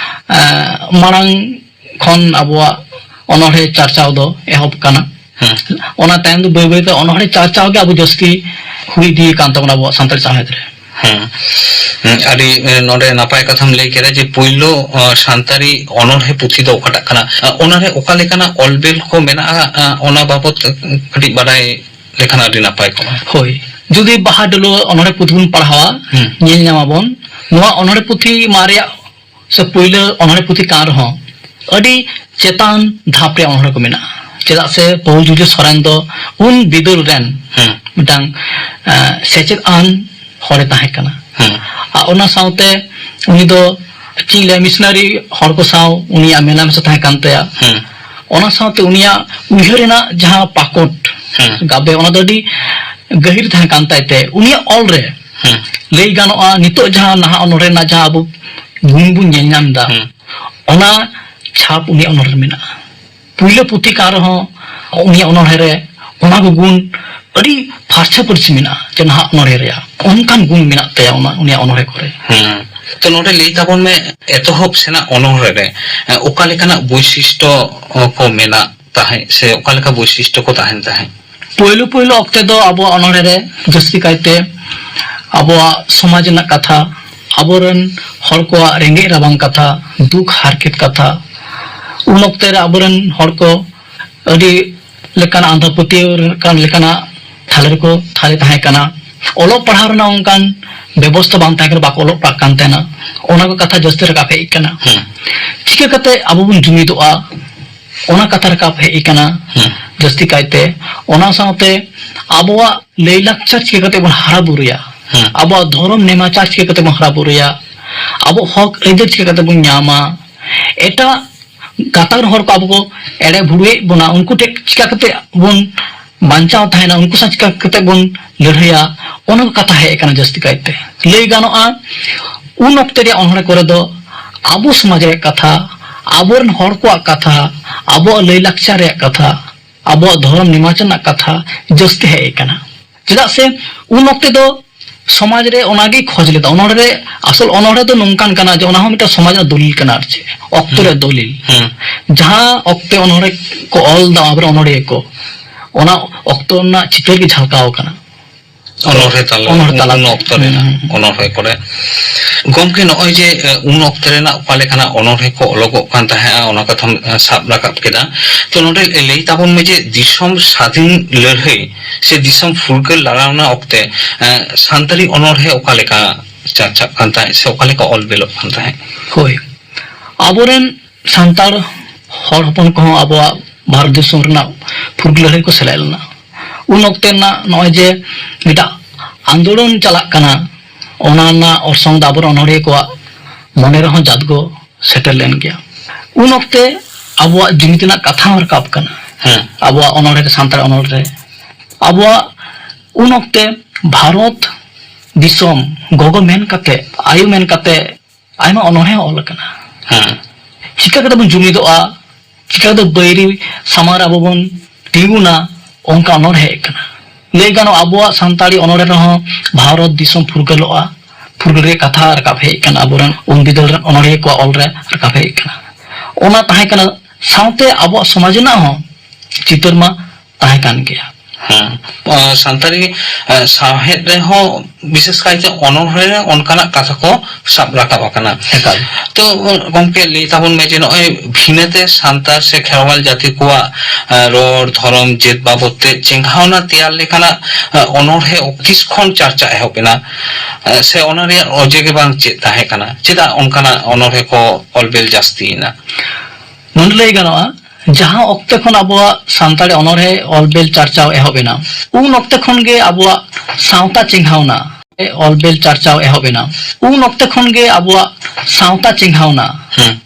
ᱮᱸ, ᱢᱟᱲᱟᱝ ᱠᱷᱚᱱ ᱟᱵᱚᱣᱟᱜ ᱚᱱᱚᱬᱦᱮ ᱪᱟᱨᱪᱟᱣ ᱫᱚ ᱮᱦᱚᱵ ᱠᱟᱱᱟ᱾ ᱦᱮᱸ᱾ ᱚᱱᱟ ᱛᱟᱭᱚᱢ ᱫᱚ ᱵᱟᱹᱭ ᱵᱟᱹᱭᱛᱮ ᱚᱱᱚᱬᱦᱮ ᱪᱟᱨᱪᱟᱣ ᱜᱮ ᱟᱵᱚ ᱡᱟᱹᱥᱛᱤ ᱦᱩᱭ ᱤᱫᱤ ᱠᱟᱱ ᱛᱟᱵᱚᱱᱟ ᱟᱵᱚᱣᱟᱜ ᱥᱟᱱᱛᱟᱲ ᱥᱟᱶᱦᱮᱫ ᱨᱮ᱾ ᱦᱮᱸ᱾ ᱦᱮᱸ, ᱟᱹᱰᱤ, ᱮ, ᱱᱚᱰᱮ ᱱᱟᱯᱟᱭ ᱠᱟᱛᱷᱟᱢ ᱞᱟᱹᱭ ᱠᱮᱫᱟ ᱡᱮ ᱯᱩᱭᱞᱳ, ᱚ, ᱥᱟᱱᱛᱟᱲᱤ ᱚᱱᱚᱬᱦᱮ ᱯᱩᱛᱷᱤ ᱫᱚ ᱚᱠᱟᱴᱟᱜ ᱠᱟᱱᱟ? ᱟ, ᱚᱱᱟᱨᱮ ᱚᱠᱟ ᱞᱮᱠᱟᱱᱟᱜ ᱚᱞ ᱵᱮᱞ ᱠᱚ ᱢᱮᱱᱟᱜᱼᱟ, ᱟ, ᱚᱱᱟ ᱵᱟᱵᱚᱛ ᱠᱟᱹᱴᱤᱡ ᱵᱟᱰᱟᱭ ᱞᱮᱠᱷᱟᱱ ᱟᱹᱰᱤ ᱱᱟᱯᱟᱭ ᱠᱚᱜᱼᱟ᱾ ᱦᱳᱭ, ᱡᱩᱫᱤ ᱵᱟᱦᱟ ᱰᱟᱹᱞᱩᱣᱟᱹ ᱚᱱᱚᱬᱦᱮ ᱯᱩᱛᱷᱤ ᱵᱚᱱ ᱯᱟᱲᱦᱟᱣᱟ, ᱦᱩᱸ᱾ ᱧᱮᱞ ᱧᱟᱢᱟᱵᱚᱱ, ᱱᱚᱣᱟ ᱚᱱᱚᱬᱦᱮ ᱯᱩᱛᱷᱤ ᱢᱟᱨᱮᱭᱟᱜ ᱥᱮ ᱯᱩᱭᱞᱟᱹ ᱚᱱᱚᱬᱦᱮ ᱯᱩᱛᱷᱤ ᱠᱟᱱ ᱨᱮᱦᱚᱸ, ᱟᱹᱰᱤ ᱪᱮᱛᱟᱱ ᱫᱷᱟᱯ ᱨᱮ ᱚᱱᱚᱬᱦᱮ ᱠᱚ ᱢᱮᱱᱟᱜᱼᱟ᱾ ᱪᱮᱫᱟᱜ ᱥᱮ ᱯᱟᱹᱦᱩᱞ ᱡᱩᱨᱤ ᱥᱚᱨᱮᱱ ᱫᱚ ᱩᱱ ᱵᱤᱫᱟᱹᱞ ᱨᱮᱱ ᱦᱩᱸ᱾ ᱢᱤᱫᱴᱟᱝ, ᱮᱸ, ᱥᱮᱪᱮᱫ ᱟᱱ ᱦᱚᱲᱮ ᱛᱟᱦᱮᱸ ᱠᱟᱱᱟ᱾ ᱦᱩᱸ᱾ ᱟᱨ ᱚᱱᱟ ᱥᱟᱶᱛᱮ ᱩᱱᱤ ᱫᱚ, ᱪᱮᱫ ᱤᱧ ᱞᱟᱹᱭᱟ, ᱢᱤᱥᱚᱱᱟᱨᱤ ᱦᱚᱲ ᱠᱚ ᱥᱟᱶ ᱩᱱᱤᱭᱟᱜ ᱢᱮᱞᱟ ᱢᱮᱥᱟ ᱛᱟᱦᱮᱸ ᱠᱟᱱ ᱛᱟᱭᱟ᱾ ᱦᱩᱸ᱾ ᱚᱱᱟ ᱥᱟᱶᱛᱮ ᱩᱱᱤᱭᱟᱜ ᱩᱭᱦᱟᱹᱨ ᱨᱮᱱᱟᱜ ᱡᱟᱦᱟᱸ ᱯᱟᱠᱚᱴ, ᱦᱩᱸ᱾ ᱜᱟᱵᱮ, ᱚᱱᱟ ᱫᱚ ᱟᱹᱰᱤ ᱜᱟᱹᱦᱤᱨ ᱛᱟᱦᱮᱸ ᱠᱟᱱ ᱛᱟᱭ ᱛᱮ, ᱩᱱᱤᱭᱟᱜ ᱚᱞ ᱨᱮ ᱦᱩᱸ᱾ ᱞᱟᱹᱭ ᱜᱟᱱᱚᱜᱼᱟ, ᱱᱤᱛᱚᱜ ᱡᱟᱦᱟᱸ ᱱᱟᱦᱟᱜ ᱚᱱᱚᱬᱦᱮ ᱨᱮᱱᱟᱜ ᱡᱟᱦᱟᱸ ᱟᱵᱚ ᱜᱩᱱ ᱵᱚᱱ ᱧᱮᱞ ᱧᱟᱢ ᱮᱫᱟ, ᱦᱩᱸ᱾ ᱚᱱᱟ ᱪᱷᱟᱯ ᱩᱱᱤᱭᱟᱜ ᱚᱱᱚᱬᱦᱮ ᱨᱮ ᱢᱮᱱᱟᱜᱼᱟ᱾ ᱯᱩᱭᱞᱟᱹ ᱯᱩᱛᱷᱤ ᱠᱟᱱ ᱨᱮᱦᱚᱸ ᱩᱱᱤᱭᱟᱜ ᱚᱱᱚᱬᱦᱮ ᱨᱮ ᱚᱱᱟ ᱠᱚ ᱜᱩᱱ ᱟᱹᱰᱤ ᱯᱷᱟᱨᱪᱟ ᱯᱷᱟᱹᱨᱪᱤ ᱢᱮᱱᱟᱜᱼᱟ, ᱡᱮ ᱱᱟᱦᱟᱜ ᱚᱱᱚᱬᱦᱮ ᱨᱮᱭᱟᱜ ᱚᱱᱠᱟᱱ ᱜᱩᱱ ᱢᱮᱱᱟᱜ ᱛᱟᱭᱟ ᱚᱱᱟ, ᱩᱱᱤᱭᱟᱜ ᱚᱱᱚᱬᱦᱮ ᱠᱚᱨᱮ᱾ ᱦᱩᱸ᱾ ᱛᱚ, ᱱᱚᱰᱮ ᱞᱟᱹᱭ ᱛᱟᱵᱚᱱ ᱢᱮ, ᱮᱛᱚᱦᱚᱵ ᱥᱮᱱᱟᱜ ᱚᱱᱚᱬᱦᱮ ᱨᱮ, ᱮ, ᱚᱠᱟ ᱞᱮᱠᱟᱱᱟᱜ ᱵᱳᱭᱥᱤᱥᱴᱚ, ᱚ, ᱠᱚ ᱢᱮᱱᱟᱜ ᱛᱟᱦᱮᱸᱫ ᱥᱮ ᱚᱠᱟ ᱞᱮᱠᱟ ᱵᱳᱭᱥᱤᱥᱴᱚ ᱠᱚ ᱛᱟᱦᱮᱱ ᱛᱟᱦᱮᱸᱫ? ᱯᱳᱭᱞᱳ ᱯᱳᱭᱞᱳ ᱚᱠᱛᱮ ᱫᱚ ᱟᱵᱚᱣᱟᱜ ᱚᱱᱚᱬᱦᱮ ᱨᱮ ᱡᱟᱹᱥᱛᱤ ᱠᱟᱭᱛᱮ ᱟᱵᱚᱣᱟᱜ ᱥᱚᱢᱟᱡᱽ ᱨᱮᱱᱟᱜ ᱠᱟᱛᱷᱟ, ᱟᱵᱚᱨᱮᱱ ᱦᱚᱲ ᱠᱚᱣᱟᱜ ᱨᱮᱸᱜᱮᱡ ᱨᱟᱵᱟᱝ ᱠᱟᱛᱷᱟ, ᱫᱩᱠ ᱦᱟᱨᱠᱮᱛ ᱠᱟᱛᱷᱟ, ᱩᱱ ᱚᱠᱛᱮ ᱨᱮ ᱟᱵᱚᱨᱮᱱ ᱦᱚᱲ ᱠᱚ ᱟᱹᱰᱤ ᱞᱮᱠᱟᱱ ᱟᱸᱫᱷᱟ ᱯᱟᱹᱛᱭᱟᱹᱣ ᱞᱮᱠᱟᱱ, ᱞᱮᱠᱟᱱᱟᱜ ᱛᱷᱟᱞᱮ ᱨᱮᱠᱚ ᱛᱷᱟᱞᱮ ᱛᱟᱦᱮᱸ ᱠᱟᱱᱟ᱾ ᱚᱞᱚᱜ ᱯᱟᱲᱦᱟᱣ ᱨᱮᱱᱟᱜ ᱚᱱᱠᱟᱱ ᱵᱮᱵᱚᱥᱛᱷᱟ ᱵᱟᱝ ᱛᱟᱦᱮᱸ ᱠᱟᱱᱟ, ᱵᱟᱠᱚ ᱚᱞᱚᱜ ᱯᱟᱲᱦᱟᱜ ᱠᱟᱱ ᱛᱟᱦᱮᱱᱟ᱾ ᱚᱱᱟ ᱠᱚ ᱠᱟᱛᱷᱟ ᱡᱟᱹᱥᱛᱤ ᱨᱟᱠᱟᱵ ᱦᱮᱡ ᱠᱟᱱᱟ᱾ ᱦᱩᱸ᱾ ᱪᱤᱠᱟᱹ ᱠᱟᱛᱮ ᱟᱵᱚ ᱵᱚᱱ ᱡᱩᱢᱤᱫᱚᱜᱼᱟ, ᱚᱱᱟ ᱠᱟᱛᱷᱟ ᱨᱟᱠᱟᱵ ᱦᱮᱡ ᱠᱟᱱᱟ ᱦᱩᱸ᱾ ᱡᱟᱹᱥᱛᱤ ᱠᱟᱭᱛᱮ᱾ ᱚᱱᱟ ᱥᱟᱶᱛᱮ ᱟᱵᱚᱣᱟᱜ ᱞᱟᱹᱭᱼᱞᱟᱠᱪᱟᱨ ᱪᱤᱠᱟᱹ ᱠᱟᱛᱮ ᱵᱚᱱ ᱦᱟᱨᱟ ᱵᱩᱨᱩᱭᱟ, ᱦᱩᱸ᱾ ᱟᱵᱚᱣᱟᱜ ᱫᱷᱚᱨᱚᱢ ᱱᱮᱢᱟᱪᱟᱨ ᱪᱤᱠᱟᱹ ᱠᱟᱛᱮ ᱵᱚᱱ ᱦᱟᱨᱟ ᱵᱩᱨᱩᱭᱟ, ᱟᱵᱚ ᱦᱚᱠ ᱟᱹᱭᱫᱟᱹᱨ ᱪᱤᱠᱟᱹ ᱠᱟᱛᱮ ᱵᱚᱱ ᱧᱟᱢᱟ, ᱮᱴᱟᱜ ᱜᱟᱛᱟᱠ ᱨᱮᱱ ᱦᱚᱲ ᱠᱚ ᱟᱵᱚ ᱠᱚ ᱮᱲᱮ ᱵᱷᱩᱲᱩᱭᱮᱫ ᱵᱚᱱᱟ, ᱩᱱᱠᱩ ᱴᱷᱮᱱ ᱪᱤᱠᱟ ᱠᱟᱛᱮ ᱵᱚᱱ ᱵᱟᱧᱪᱟᱣ ᱛᱟᱦᱮᱱᱟ, ᱩᱱᱠᱩ ᱥᱟᱶ ᱪᱤᱠᱟ ᱠᱟᱛᱮ ᱵᱚᱱ ᱞᱟᱹᱲᱦᱟᱹᱭᱟ, ᱚᱱᱟ ᱠᱚ ᱠᱟᱛᱷᱟ ᱦᱮᱡ ᱟᱠᱟᱱᱟ ᱡᱟᱹᱥᱛᱤ ᱠᱟᱭᱛᱮ᱾ ᱞᱟᱹᱭ ᱜᱟᱱᱚᱜᱼᱟ, ᱩᱱ ᱚᱠᱛᱮ ᱨᱮᱭᱟᱜ ᱚᱱᱚᱬᱦᱮ ᱠᱚᱨᱮ ᱫᱚ ᱟᱵᱚ ᱥᱚᱢᱟᱡᱽ ᱨᱮᱭᱟᱜ ᱠᱟᱛᱷᱟ, ᱟᱵᱚᱨᱮᱱ ᱦᱚᱲ ᱠᱚᱣᱟᱜ ᱠᱟᱛᱷᱟ, ᱟᱵᱚᱣᱟᱜ ᱞᱟᱹᱭ ᱞᱟᱠᱪᱟᱨ ᱨᱮᱭᱟᱜ ᱠᱟᱛᱷᱟ, ᱟᱵᱚᱣᱟᱜ ᱫᱷᱚᱨᱚᱢ ᱱᱮᱢᱟᱪᱟᱨ ᱨᱮᱱᱟᱜ ᱠᱟᱛᱷᱟ ᱡᱟᱹᱥᱛᱤ ᱦᱮᱡ ᱟᱠᱟᱱᱟ᱾ ᱪᱮᱫᱟᱜ ᱥᱮ ᱩᱱ ᱚᱠᱛᱮ ᱫᱚ ᱥᱚᱢᱟᱡᱽ ᱨᱮ ᱚᱱᱟᱜᱮ ᱠᱷᱚᱡᱽ ᱞᱮᱫᱟ᱾ ᱚᱱᱚᱲᱦᱮ ᱨᱮ, ᱟᱥᱚᱞ ᱚᱱᱚᱲᱦᱮ ᱫᱚ ᱱᱚᱝᱠᱟᱱ ᱠᱟᱱᱟ ᱡᱮ ᱚᱱᱟ ᱦᱚᱸ ᱢᱤᱫᱴᱟᱝ ᱥᱚᱢᱟᱡᱽ ᱨᱮᱱᱟᱜ ᱫᱚᱞᱤᱞ ᱠᱟᱱᱟ, ᱟᱨ ᱪᱮᱫ ᱚᱠᱛᱚ ᱨᱮ ᱦᱩᱸ᱾ ᱫᱚᱞᱤᱞ᱾ ᱦᱩᱸ᱾ ᱡᱟᱦᱟᱸ ᱚᱠᱛᱮ ᱚᱱᱚᱲᱦᱮ ᱠᱚ ᱚᱞ ᱫᱟ ᱟᱵᱚᱨᱮᱱ ᱚᱱᱚᱲᱦᱤᱭᱟᱹ ᱠᱚ, ᱚᱱᱟ ᱚᱠᱛᱚ ᱨᱮᱱᱟᱜ ᱪᱤᱛᱟᱹᱨ ᱜᱮ ᱡᱷᱟᱞᱠᱟᱣ ᱟᱠᱟᱱᱟ᱾ ᱚᱱᱚᱲᱦᱮ ᱛᱟᱞᱟ, ᱚᱱᱚᱲᱦᱮ ᱛᱟᱞᱟ᱾ ᱩᱱ ᱚᱠᱛᱚ ᱨᱮᱱᱟᱜ ᱦᱩᱸ, ᱦᱩᱸ, ᱦᱩᱸ᱾ ᱚᱱᱚᱲᱦᱮ ᱠᱚᱨᱮ᱾ ᱜᱚᱢᱠᱮ, ᱱᱚᱜᱼᱚᱭ ᱡᱮ, ᱮ, ᱩᱱ ᱚᱠᱛᱮ ᱨᱮᱱᱟᱜ ᱚᱠᱟ ᱞᱮᱠᱟᱱᱟᱜ ᱚᱱᱚᱲᱦᱮ ᱠᱚ ᱚᱞᱚᱜᱚᱜ ᱠᱟᱱ ᱛᱟᱦᱮᱸᱫᱼᱟ, ᱚᱱᱟ ᱠᱟᱛᱷᱟᱢ, ᱮ, ᱥᱟᱵ ᱨᱟᱠᱟᱵ ᱠᱮᱫᱟ᱾ ᱛᱚ, ᱱᱚᱰᱮ ᱞᱟᱹᱭ ᱛᱟᱵᱚᱱ ᱢᱮ ᱡᱮ ᱫᱤᱥᱚᱢ ᱥᱟᱹᱫᱷᱤᱱ ᱞᱟᱹᱲᱦᱟᱹᱭ ᱥᱮ ᱫᱤᱥᱚᱢ ᱯᱷᱩᱨᱜᱟᱹᱞ ᱞᱟᱲᱟᱣᱱᱟ ᱚᱠᱛᱮ, ᱮ, ᱥᱟᱱᱛᱟᱲᱤ ᱚᱱᱚᱲᱦᱮ ᱚᱠᱟ ᱞᱮᱠᱟ ᱪᱟᱨᱪᱟᱜ ᱠᱟᱱ ᱛᱟᱦᱮᱸᱫ ᱥᱮ ᱚᱠᱟ ᱞᱮᱠᱟ ᱚᱞ ᱵᱮᱞᱚᱜ ᱠᱟᱱ ᱛᱟᱦᱮᱸᱫ? ᱦᱳᱭ, ᱟᱵᱚᱨᱮᱱ ᱥᱟᱱᱛᱟᱲ ᱦᱚᱲ ᱦᱚᱯᱚᱱ ᱠᱚᱦᱚᱸ ᱟᱵᱚᱣᱟᱜ ᱵᱷᱟᱨᱚᱛ ᱫᱤᱥᱚᱢ ᱨᱮᱱᱟᱜ ᱯᱷᱩᱨᱜᱟᱹᱞ ᱞᱟᱹᱲᱦᱟᱹᱭ ᱠᱚ ᱥᱮᱞᱮᱫ ᱞᱮᱱᱟ᱾ ᱩᱱ ᱚᱠᱛᱮ ᱨᱮᱱᱟᱜ ᱱᱚᱜᱼᱚᱭ ᱡᱮ ᱢᱤᱫᱴᱟᱜ ᱟᱱᱫᱳᱞᱚᱱ ᱪᱟᱞᱟᱜ ᱠᱟᱱᱟ, ᱚᱱᱟ ᱨᱮᱱᱟᱜ ᱚᱨᱥᱚᱝ ᱫᱚ ᱟᱵᱚᱨᱮᱱ ᱚᱱᱚᱲᱦᱤᱭᱟᱹ ᱠᱚᱣᱟᱜ ᱢᱚᱱᱮ ᱨᱮᱦᱚᱸ ᱡᱟᱫᱜᱚ ᱥᱮᱴᱮᱨ ᱞᱮᱱ ᱜᱮᱭᱟ᱾ ᱩᱱ ᱚᱠᱛᱮ ᱟᱵᱚᱣᱟᱜ ᱡᱩᱢᱤᱫ ᱨᱮᱱᱟᱜ ᱠᱟᱛᱷᱟ ᱦᱚᱸ ᱨᱟᱠᱟᱵ ᱠᱟᱱᱟ᱾ ᱦᱮᱸ᱾ ᱟᱵᱚᱣᱟᱜ ᱚᱱᱚᱲᱦᱮ ᱨᱮ, ᱥᱟᱱᱛᱟᱲ ᱚᱱᱚᱲᱦᱮ ᱨᱮ ᱟᱵᱚᱣᱟᱜ ᱩᱱ ᱚᱠᱛᱮ ᱵᱷᱟᱨᱚᱛ ᱫᱤᱥᱚᱢ ᱜᱚᱜᱚ ᱢᱮᱱ ᱠᱟᱛᱮ, ᱟᱭᱳ ᱢᱮᱱ ᱠᱟᱛᱮ ᱟᱭᱢᱟ ᱚᱱᱚᱲᱦᱮ ᱚᱞ ᱟᱠᱟᱱᱟ᱾ ᱦᱮᱸ᱾ ᱪᱤᱠᱟ ᱠᱟᱛᱮ ᱵᱚᱱ ᱡᱩᱢᱤᱫᱚᱜᱼᱟ, ᱪᱤᱠᱟ ᱠᱟᱛᱮ ᱵᱟᱹᱭᱨᱤ ᱥᱟᱢᱟᱝ ᱨᱮ ᱟᱵᱚ ᱵᱚᱱ ᱛᱤᱸᱜᱩᱱᱟ, ᱚᱱᱠᱟ ᱚᱱᱚᱲᱦᱮ ᱦᱮᱡ ᱠᱟᱱᱟ᱾ ᱞᱟᱹᱭ ᱜᱟᱱᱚᱜᱼᱟ, ᱟᱵᱚᱣᱟᱜ ᱥᱟᱱᱛᱟᱲᱤ ᱚᱱᱚᱲᱦᱮ ᱨᱮᱦᱚᱸ ᱵᱷᱟᱨᱚᱛ ᱫᱤᱥᱚᱢ ᱯᱷᱩᱨᱜᱟᱹᱞᱚᱜᱼᱟ, ᱯᱷᱩᱨᱜᱟᱹᱞ ᱨᱮᱭᱟᱜ ᱠᱟᱛᱷᱟ ᱨᱟᱠᱟᱵ ᱦᱮᱡ ᱠᱟᱱᱟ, ᱟᱵᱚᱨᱮᱱ ᱩᱱ ᱵᱤᱫᱟᱹᱞ ᱨᱮᱱ ᱚᱱᱚᱲᱦᱤᱭᱟᱹ ᱠᱚᱣᱟᱜ ᱚᱞ ᱨᱮ ᱨᱟᱠᱟᱵ ᱦᱮᱡ ᱠᱟᱱᱟ᱾ ᱚᱱᱟ ᱛᱟᱦᱮᱸ ᱠᱟᱱᱟ, ᱥᱟᱶᱛᱮ ᱟᱵᱚᱣᱟᱜ ᱥᱚᱢᱟᱡᱽ ᱨᱮᱱᱟᱜ ᱦᱚᱸ ᱪᱤᱛᱟᱹᱨ ᱢᱟ ᱛᱟᱦᱮᱸ ᱠᱟᱱ ᱜᱮᱭᱟ᱾ ᱦᱮᱸ᱾ ᱟᱸ, ᱥᱟᱱᱛᱟᱲᱤ, ᱟᱸ, ᱥᱟᱶᱦᱮᱫ ᱨᱮᱦᱚᱸ ᱵᱤᱥᱮᱥ ᱠᱟᱭᱛᱮ ᱚᱱᱚᱲᱦᱮ ᱨᱮ ᱚᱱᱠᱟᱱᱟᱜ ᱠᱟᱛᱷᱟ ᱠᱚ ᱥᱟᱵ ᱨᱟᱠᱟᱵ ᱟᱠᱟᱱᱟ᱾ ᱮᱠᱟᱞ᱾ ᱛᱚ, ᱜᱚᱢᱠᱮ, ᱞᱟᱹᱭ ᱛᱟᱵᱚᱱ ᱢᱮ ᱡᱮ ᱱᱚᱜᱼᱚᱭ ᱵᱷᱤᱱᱟᱹᱛᱮ ᱥᱟᱱᱛᱟᱲ ᱥᱮ ᱠᱷᱮᱨᱣᱟᱞ ᱡᱟᱹᱛᱤ ᱠᱚᱣᱟᱜ, ᱟᱸ, ᱨᱚᱲ, ᱫᱷᱚᱨᱚᱢ, ᱡᱟᱹᱛ ᱵᱟᱵᱚᱫ ᱛᱮ ᱪᱮᱸᱜᱷᱟᱣᱱᱟ ᱛᱮᱭᱟᱨ ᱞᱮᱠᱟᱱᱟᱜ, ᱟᱸ, ᱚᱱᱚᱲᱦᱮ ᱛᱤᱥ ᱠᱷᱚᱱ ᱪᱟᱨᱪᱟ ᱮᱦᱚᱵ ᱮᱱᱟ? ᱟᱸ, ᱥᱮ ᱚᱱᱟ ᱨᱮᱭᱟᱜ ᱚᱡᱮ ᱜᱮ ᱵᱟᱝ ᱪᱮᱫ ᱛᱟᱦᱮᱸ ᱠᱟᱱᱟ? ᱪᱮᱫᱟᱜ ᱚᱱᱠᱟᱱᱟᱜ ᱚᱱᱚᱲᱦᱮ ᱠᱚ ᱚᱞ ᱵᱮᱞ ᱡᱟᱹᱥᱛᱤᱭᱮᱱᱟ? ᱱᱚᱰᱮ ᱞᱟᱹᱭ ᱜᱟᱱᱚᱜᱼᱟ, ᱡᱟᱦᱟᱸ ᱚᱠᱛᱮ ᱠᱷᱚᱱ ᱟᱵᱚᱣᱟᱜ ᱥᱟᱱᱛᱟᱲᱤ ᱚᱱᱚᱲᱦᱮ ᱚᱞ ᱵᱮᱞ ᱪᱟᱨᱪᱟᱣ ᱮᱦᱚᱵ ᱮᱱᱟ, ᱩᱱ ᱚᱠᱛᱮ ᱠᱷᱚᱱ ᱜᱮ ᱟᱵᱚᱣᱟᱜ ᱥᱟᱶᱛᱟ ᱪᱮᱸᱜᱷᱟᱣᱱᱟ, ᱚᱞ ᱵᱮᱞ ᱪᱟᱨᱪᱟᱣ ᱮᱦᱚᱵ ᱮᱱᱟ, ᱩᱱ ᱚᱠᱛᱮ ᱠᱷᱚᱱ ᱜᱮ ᱟᱵᱚᱣᱟᱜ ᱥᱟᱶᱛᱟ ᱪᱮᱸᱜᱷᱟᱣᱱᱟ ᱦᱮᱸ᱾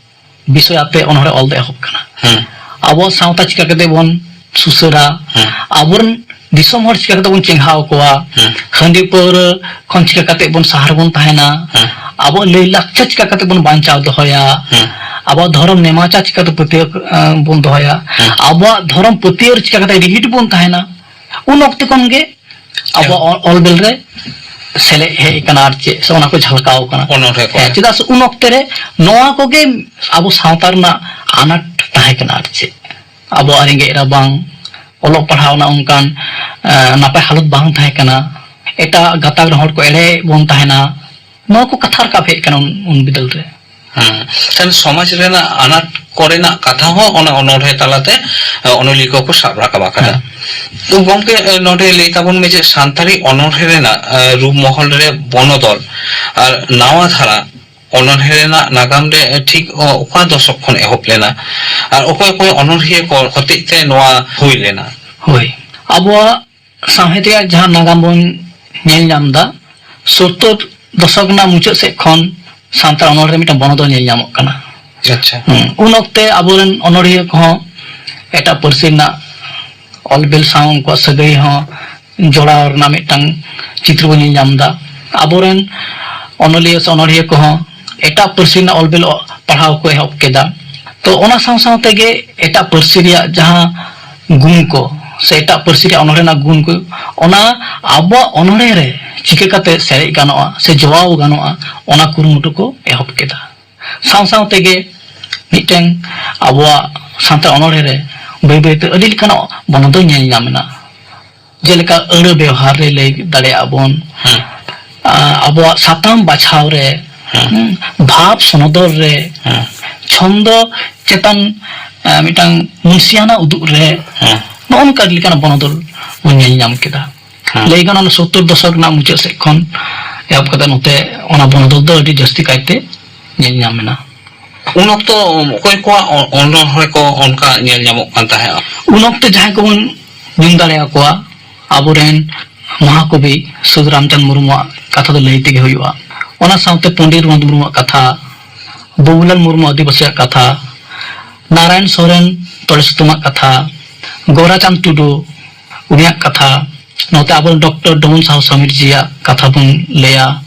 ᱵᱤᱥᱚᱭ ᱟᱛᱮ ᱚᱱᱚᱲᱦᱮ ᱚᱞ ᱫᱚ ᱮᱦᱚᱵ ᱠᱟᱱᱟ᱾ ᱦᱮᱸ᱾ ᱟᱵᱚᱣᱟᱜ ᱥᱟᱶᱛᱟ ᱪᱤᱠᱟ ᱠᱟᱛᱮ ᱵᱚᱱ ᱥᱩᱥᱟᱹᱨᱟ, ᱦᱮᱸ᱾ ᱟᱵᱚᱨᱮᱱ ᱫᱤᱥᱚᱢ ᱦᱚᱲ ᱪᱤᱠᱟ ᱠᱟᱛᱮ ᱵᱚᱱ ᱪᱮᱸᱜᱷᱟᱣ ᱠᱚᱣᱟ, ᱦᱮᱸ᱾ ᱦᱟᱺᱰᱤ ᱯᱟᱹᱣᱨᱟᱹ ᱠᱷᱚᱱ ᱪᱤᱠᱟ ᱠᱟᱛᱮ ᱵᱚᱱ ᱥᱟᱦᱟ ᱨᱮᱵᱚᱱ ᱛᱟᱦᱮᱱᱟ, ᱦᱮᱸ᱾ ᱟᱵᱚᱣᱟᱜ ᱞᱟᱹᱭ ᱞᱟᱠᱪᱟᱨ ᱪᱤᱠᱟ ᱠᱟᱛᱮ ᱵᱚᱱ ᱵᱟᱧᱪᱟᱣ ᱫᱚᱦᱚᱭᱟ, ᱦᱮᱸ᱾ ᱟᱵᱚᱣᱟᱜ ᱫᱷᱚᱨᱚᱢ ᱱᱮᱢᱟᱪᱟᱨ ᱪᱤᱠᱟᱹᱛᱮ ᱯᱟᱹᱛᱭᱟᱹᱣ, ᱮᱸ, ᱵᱚᱱ ᱫᱚᱦᱚᱭᱟ, ᱦᱮᱸ᱾ ᱟᱵᱚᱣᱟᱜ ᱫᱷᱚᱨᱚᱢ ᱯᱟᱹᱛᱭᱟᱹᱣ ᱨᱮ ᱪᱤᱠᱟ ᱠᱟᱛᱮ ᱨᱤᱦᱤᱴ ᱵᱚᱱ ᱛᱟᱦᱮᱱᱟ, ᱩᱱ ᱚᱠᱛᱮ ᱠᱷᱚᱱ ᱜᱮ ᱟᱵᱚᱣᱟᱜ ᱚᱞ, ᱚᱞ ᱵᱮᱞ ᱨᱮ ᱥᱮᱞᱮᱫ ᱦᱮᱡ ᱟᱠᱟᱱᱟ ᱟᱨ ᱪᱮᱫ, ᱥᱮ ᱚᱱᱟ ᱠᱚ ᱡᱷᱟᱞᱠᱟᱣ ᱟᱠᱟᱱᱟ᱾ ᱚᱱᱚᱬᱦᱮ ᱠᱚᱨᱮ᱾ ᱦᱮᱸ, ᱪᱮᱫᱟᱜ ᱥᱮ ᱩᱱ ᱚᱠᱛᱮ ᱨᱮ ᱱᱚᱣᱟ ᱠᱚᱜᱮ ᱟᱵᱚ ᱥᱟᱶᱛᱟ ᱨᱮᱱᱟᱜ ᱟᱱᱟᱴ ᱛᱟᱦᱮᱸ ᱠᱟᱱᱟ ᱟᱨ ᱪᱮᱫ᱾ ᱟᱵᱚᱣᱟᱜ ᱨᱮᱸᱜᱮᱡ ᱨᱟᱵᱟᱝ, ᱚᱞᱚᱜ ᱯᱟᱲᱦᱟᱣ ᱨᱮᱱᱟᱜ ᱚᱱᱠᱟᱱ, ᱮᱸ, ᱱᱟᱯᱟᱭ ᱦᱟᱞᱚᱛ ᱵᱟᱝ ᱛᱟᱦᱮᱸ ᱠᱟᱱᱟ᱾ ᱮᱴᱟᱜ ᱜᱟᱛᱟᱠ ᱨᱮᱱ ᱦᱚᱲ ᱠᱚ ᱮᱲᱮᱭᱮᱫ ᱵᱚᱱ ᱛᱟᱦᱮᱱᱟ᱾ ᱱᱚᱣᱟ ᱠᱚ ᱠᱟᱛᱷᱟ ᱨᱟᱠᱟᱵ ᱦᱮᱡ ᱠᱟᱱᱟ ᱩᱱ, ᱩᱱ ᱵᱤᱫᱟᱹᱞ ᱨᱮ᱾ ᱦᱮᱸ, ᱮᱱᱠᱷᱟᱱ ᱥᱚᱢᱟᱡᱽ ᱨᱮᱱᱟᱜ ᱟᱱᱟᱴ ᱠᱚᱨᱮᱱᱟᱜ ᱠᱟᱛᱷᱟ ᱦᱚᱸ ᱚᱱᱟ ᱚᱱᱚᱬᱦᱮ ᱛᱟᱞᱟᱛᱮ, ᱮ, ᱚᱱᱚᱞᱤᱭᱟᱹ ᱠᱚᱠᱚ ᱥᱟᱵ ᱨᱟᱠᱟᱵ ᱟᱠᱟᱫᱟ᱾ ᱦᱮᱸ᱾ ᱛᱚ ᱜᱚᱢᱠᱮ, ᱮ, ᱱᱚᱰᱮ ᱞᱟᱹᱭ ᱛᱟᱵᱚᱱ ᱢᱮ ᱡᱮ ᱥᱟᱱᱛᱟᱲᱤ ᱚᱱᱚᱬᱦᱮ ᱨᱮᱱᱟᱜ, ᱮ, ᱨᱩᱯ ᱢᱚᱦᱚᱞ ᱨᱮ ᱵᱚᱱᱚᱫᱚᱞ ᱟᱨ ᱱᱟᱣᱟ ᱫᱷᱟᱨᱟ ᱚᱱᱚᱬᱦᱮ ᱨᱮᱱᱟᱜ ᱱᱟᱜᱟᱢ ᱨᱮ ᱴᱷᱤᱠ ᱚ-, ᱚᱠᱟ ᱫᱚᱥᱚᱠ ᱠᱷᱚᱱ ᱮᱦᱚᱵ ᱞᱮᱱᱟ ᱟᱨ ᱚᱠᱚᱭ ᱚᱠᱚᱭ ᱚᱱᱚᱬᱦᱤᱭᱟᱹ ᱠᱚ ᱦᱚᱛᱮᱡ ᱛᱮ ᱱᱚᱣᱟ ᱦᱩᱭ ᱞᱮᱱᱟ? ᱦᱳᱭ, ᱟᱵᱚᱣᱟᱜ ᱥᱟᱶᱦᱮᱫ ᱨᱮᱭᱟᱜ ᱡᱟᱦᱟᱸ ᱱᱟᱜᱟᱢ ᱵᱚᱱ ᱧᱮᱞ ᱧᱟᱢ ᱮᱫᱟ, ᱥᱳᱛᱛᱳᱨ ᱫᱚᱥᱚᱠ ᱨᱮᱱᱟᱜ ᱢᱩᱪᱟᱹᱫ ᱥᱮᱫ ᱠᱷᱚᱱ ᱥᱟᱱᱛᱟᱲ ᱚᱱᱚᱬᱦᱮ ᱨᱮ ᱢᱤᱫᱴᱟᱝ ᱵᱚᱱᱚᱫᱚᱞ ᱧᱮᱞ ᱧᱟᱢᱚᱜ ᱠᱟᱱᱟ᱾ ᱟᱪᱪᱷᱟ᱾ ᱦᱩᱸ, ᱩᱱ ᱚᱠᱛᱮ ᱟᱵᱚᱨᱮᱱ ᱚᱱᱚᱬᱦᱤᱭᱟᱹ ᱠᱚᱦᱚᱸ ᱮᱴᱟᱜ ᱯᱟᱹᱨᱥᱤ ᱨᱮᱱᱟᱜ ᱚᱞ ᱵᱮᱞ ᱥᱟᱶ ᱩᱱᱠᱩᱣᱟᱜ ᱥᱟᱹᱜᱟᱹᱭ ᱦᱚᱸ ᱡᱚᱲᱟᱣ ᱨᱮᱱᱟᱜ ᱢᱤᱫᱴᱟᱝ ᱪᱤᱛᱨᱚ ᱵᱚᱱ ᱧᱮᱞ ᱧᱟᱢ ᱮᱫᱟ᱾ ᱟᱵᱚᱨᱮᱱ ᱚᱱᱚᱞᱤᱭᱟᱹ ᱥᱮ ᱚᱱᱚᱬᱦᱤᱭᱟᱹ ᱠᱚᱦᱚᱸ ᱮᱴᱟᱜ ᱯᱟᱹᱨᱥᱤ ᱨᱮᱱᱟᱜ ᱚᱞ ᱵᱮᱞ ᱯᱟᱲᱦᱟᱣ ᱠᱚ ᱮᱦᱚᱵ ᱠᱮᱫᱟ᱾ ᱛᱚ, ᱚᱱᱟ ᱥᱟᱶ ᱥᱟᱶ ᱛᱮᱜᱮ ᱮᱴᱟᱜ ᱯᱟᱹᱨᱥᱤ ᱨᱮᱭᱟᱜ ᱡᱟᱦᱟᱸ ᱜᱩᱱ ᱠᱚ ᱥᱮ ᱮᱴᱟᱜ ᱯᱟᱹᱨᱥᱤ ᱨᱮᱭᱟᱜ ᱚᱱᱚᱬᱦᱮ ᱨᱮᱱᱟᱜ ᱜᱩᱱ ᱠᱚ, ᱚᱱᱟ ᱟᱵᱚᱣᱟᱜ ᱚᱱᱚᱬᱦᱮ ᱨᱮ ᱪᱤᱠᱟᱹ ᱠᱟᱛᱮ ᱥᱮᱞᱮᱫ ᱜᱟᱱᱚᱜᱼᱟ ᱥᱮ ᱡᱚᱲᱟᱣ ᱜᱟᱱᱚᱜᱼᱟ, ᱚᱱᱟ ᱠᱩᱨᱩᱢᱩᱴᱩ ᱠᱚ ᱮᱦᱚᱵ ᱠᱮᱫᱟ᱾ ᱥᱟᱶ ᱥᱟᱶ ᱛᱮᱜᱮ ᱢᱤᱫᱴᱮᱱ ᱟᱵᱚᱣᱟᱜ ᱥᱟᱱᱛᱟᱲ ᱚᱱᱚᱬᱦᱮ ᱨᱮ ᱵᱟᱹᱭ ᱵᱟᱹᱭ ᱛᱮ ᱟᱹᱰᱤ ᱞᱮᱠᱟᱱᱟᱜ ᱵᱚᱱᱚᱫᱚᱞ ᱧᱮᱞ ᱧᱟᱢ ᱮᱱᱟ᱾ ᱡᱮᱞᱮᱠᱟ ᱟᱹᱲᱟᱹ ᱵᱮᱣᱦᱟᱨ ᱨᱮ ᱞᱟᱹᱭ ᱫᱟᱲᱮᱭᱟᱜᱼᱟ ᱵᱚᱱ, ᱦᱮᱸ᱾ ᱟ, ᱟᱵᱚᱣᱟᱜ ᱥᱟᱛᱟᱢ ᱵᱟᱪᱷᱟᱣ ᱨᱮ, ᱦᱮᱸ᱾ ᱦᱩᱸ, ᱵᱷᱟᱵᱽ ᱥᱚᱱᱚᱫᱚᱨ ᱨᱮ, ᱦᱮᱸ᱾ ᱪᱷᱚᱱᱫᱚ ᱪᱮᱛᱟᱱ, ᱟ, ᱢᱤᱫᱴᱟᱝ ᱢᱩᱱᱥᱤᱭᱟᱱᱟ ᱩᱫᱩᱜ ᱨᱮ, ᱦᱮᱸ᱾ ᱱᱚᱜᱼᱚ ᱱᱚᱝᱠᱟ ᱞᱮᱠᱟᱱᱟᱜ ᱵᱚᱱᱚᱫᱚᱞ ᱵᱚᱱ ᱧᱮᱞ ᱧᱟᱢ ᱠᱮᱫᱟ᱾ ᱦᱮᱸ᱾ ᱞᱟᱹᱭ ᱜᱟᱱᱚᱜᱼᱟ, ᱥᱳᱛᱛᱳᱨ ᱫᱚᱥᱚᱠ ᱨᱮᱱᱟᱜ ᱢᱩᱪᱟᱹᱫ ᱥᱮᱫ ᱠᱷᱚᱱ ᱮᱦᱚᱵ ᱠᱟᱛᱮ ᱱᱚᱛᱮ ᱚᱱᱟ ᱵᱚᱱᱚᱫᱚᱞ ᱫᱚ ᱟᱹᱰᱤ ᱡᱟᱹᱥᱛᱤ ᱠᱟᱭᱛᱮ ᱧᱮᱞ ᱧᱟᱢ ᱮᱱᱟ᱾ ᱩᱱ ᱚᱠᱛᱚ ᱚᱠᱚᱭ ᱠᱚᱣᱟᱜ ᱚ-, ᱚᱱᱚᱬᱦᱮ ᱠᱚ ᱚᱱᱠᱟ ᱧᱮᱞ ᱧᱟᱢᱚᱜ ᱠᱟᱱ ᱛᱟᱦᱮᱸᱫ? ᱩᱱ ᱚᱠᱛᱮ ᱡᱟᱦᱟᱸᱭ ᱠᱚᱵᱚᱱ ᱧᱩᱢ ᱫᱟᱲᱮᱭᱟᱠᱚᱣᱟ, ᱟᱵᱚᱨᱮᱱ ᱢᱚᱦᱟᱠᱚᱵᱤ ᱥᱟᱹᱫᱷᱩ ᱨᱟᱢᱪᱟᱸᱫᱽ ᱢᱩᱨᱢᱩᱣᱟᱜ ᱠᱟᱛᱷᱟ ᱫᱚ ᱞᱟᱹᱭ ᱛᱮᱜᱮ ᱦᱩᱭᱩᱜᱼᱟ᱾ ᱚᱱᱟ ᱥᱟᱶᱛᱮ ᱯᱚᱱᱰᱤᱛ ᱨᱚᱜᱷᱩᱱᱟᱛᱷ ᱢᱩᱨᱢᱩᱣᱟᱜ ᱠᱟᱛᱷᱟ, ᱵᱟᱹᱵᱩᱞᱟᱞ ᱢᱩᱨᱢᱩ ᱟᱹᱫᱤᱵᱟᱹᱥᱤᱭᱟᱜ ᱠᱟᱛᱷᱟ, ᱱᱟᱨᱟᱭᱚᱱ ᱥᱚᱨᱮᱱ ᱛᱚᱲᱮ ᱥᱩᱛᱟᱹᱢᱟᱜ ᱠᱟᱛᱷᱟ, ᱜᱳᱨᱟᱪᱟᱸᱫᱽ ᱴᱩᱰᱩ, ᱩᱱᱤᱭᱟᱜ ᱠᱟᱛᱷᱟ, ᱱᱚᱛᱮ ᱟᱵᱚᱨᱮᱱ ᱰᱚᱠᱴᱚᱨ ᱰᱚᱢᱚᱱ ᱥᱟᱦᱩ ᱥᱚᱢᱤᱨ ᱡᱤᱭᱟᱜ ᱠᱟᱛᱷᱟ ᱵᱚᱱ ᱞᱟᱹᱭᱟ᱾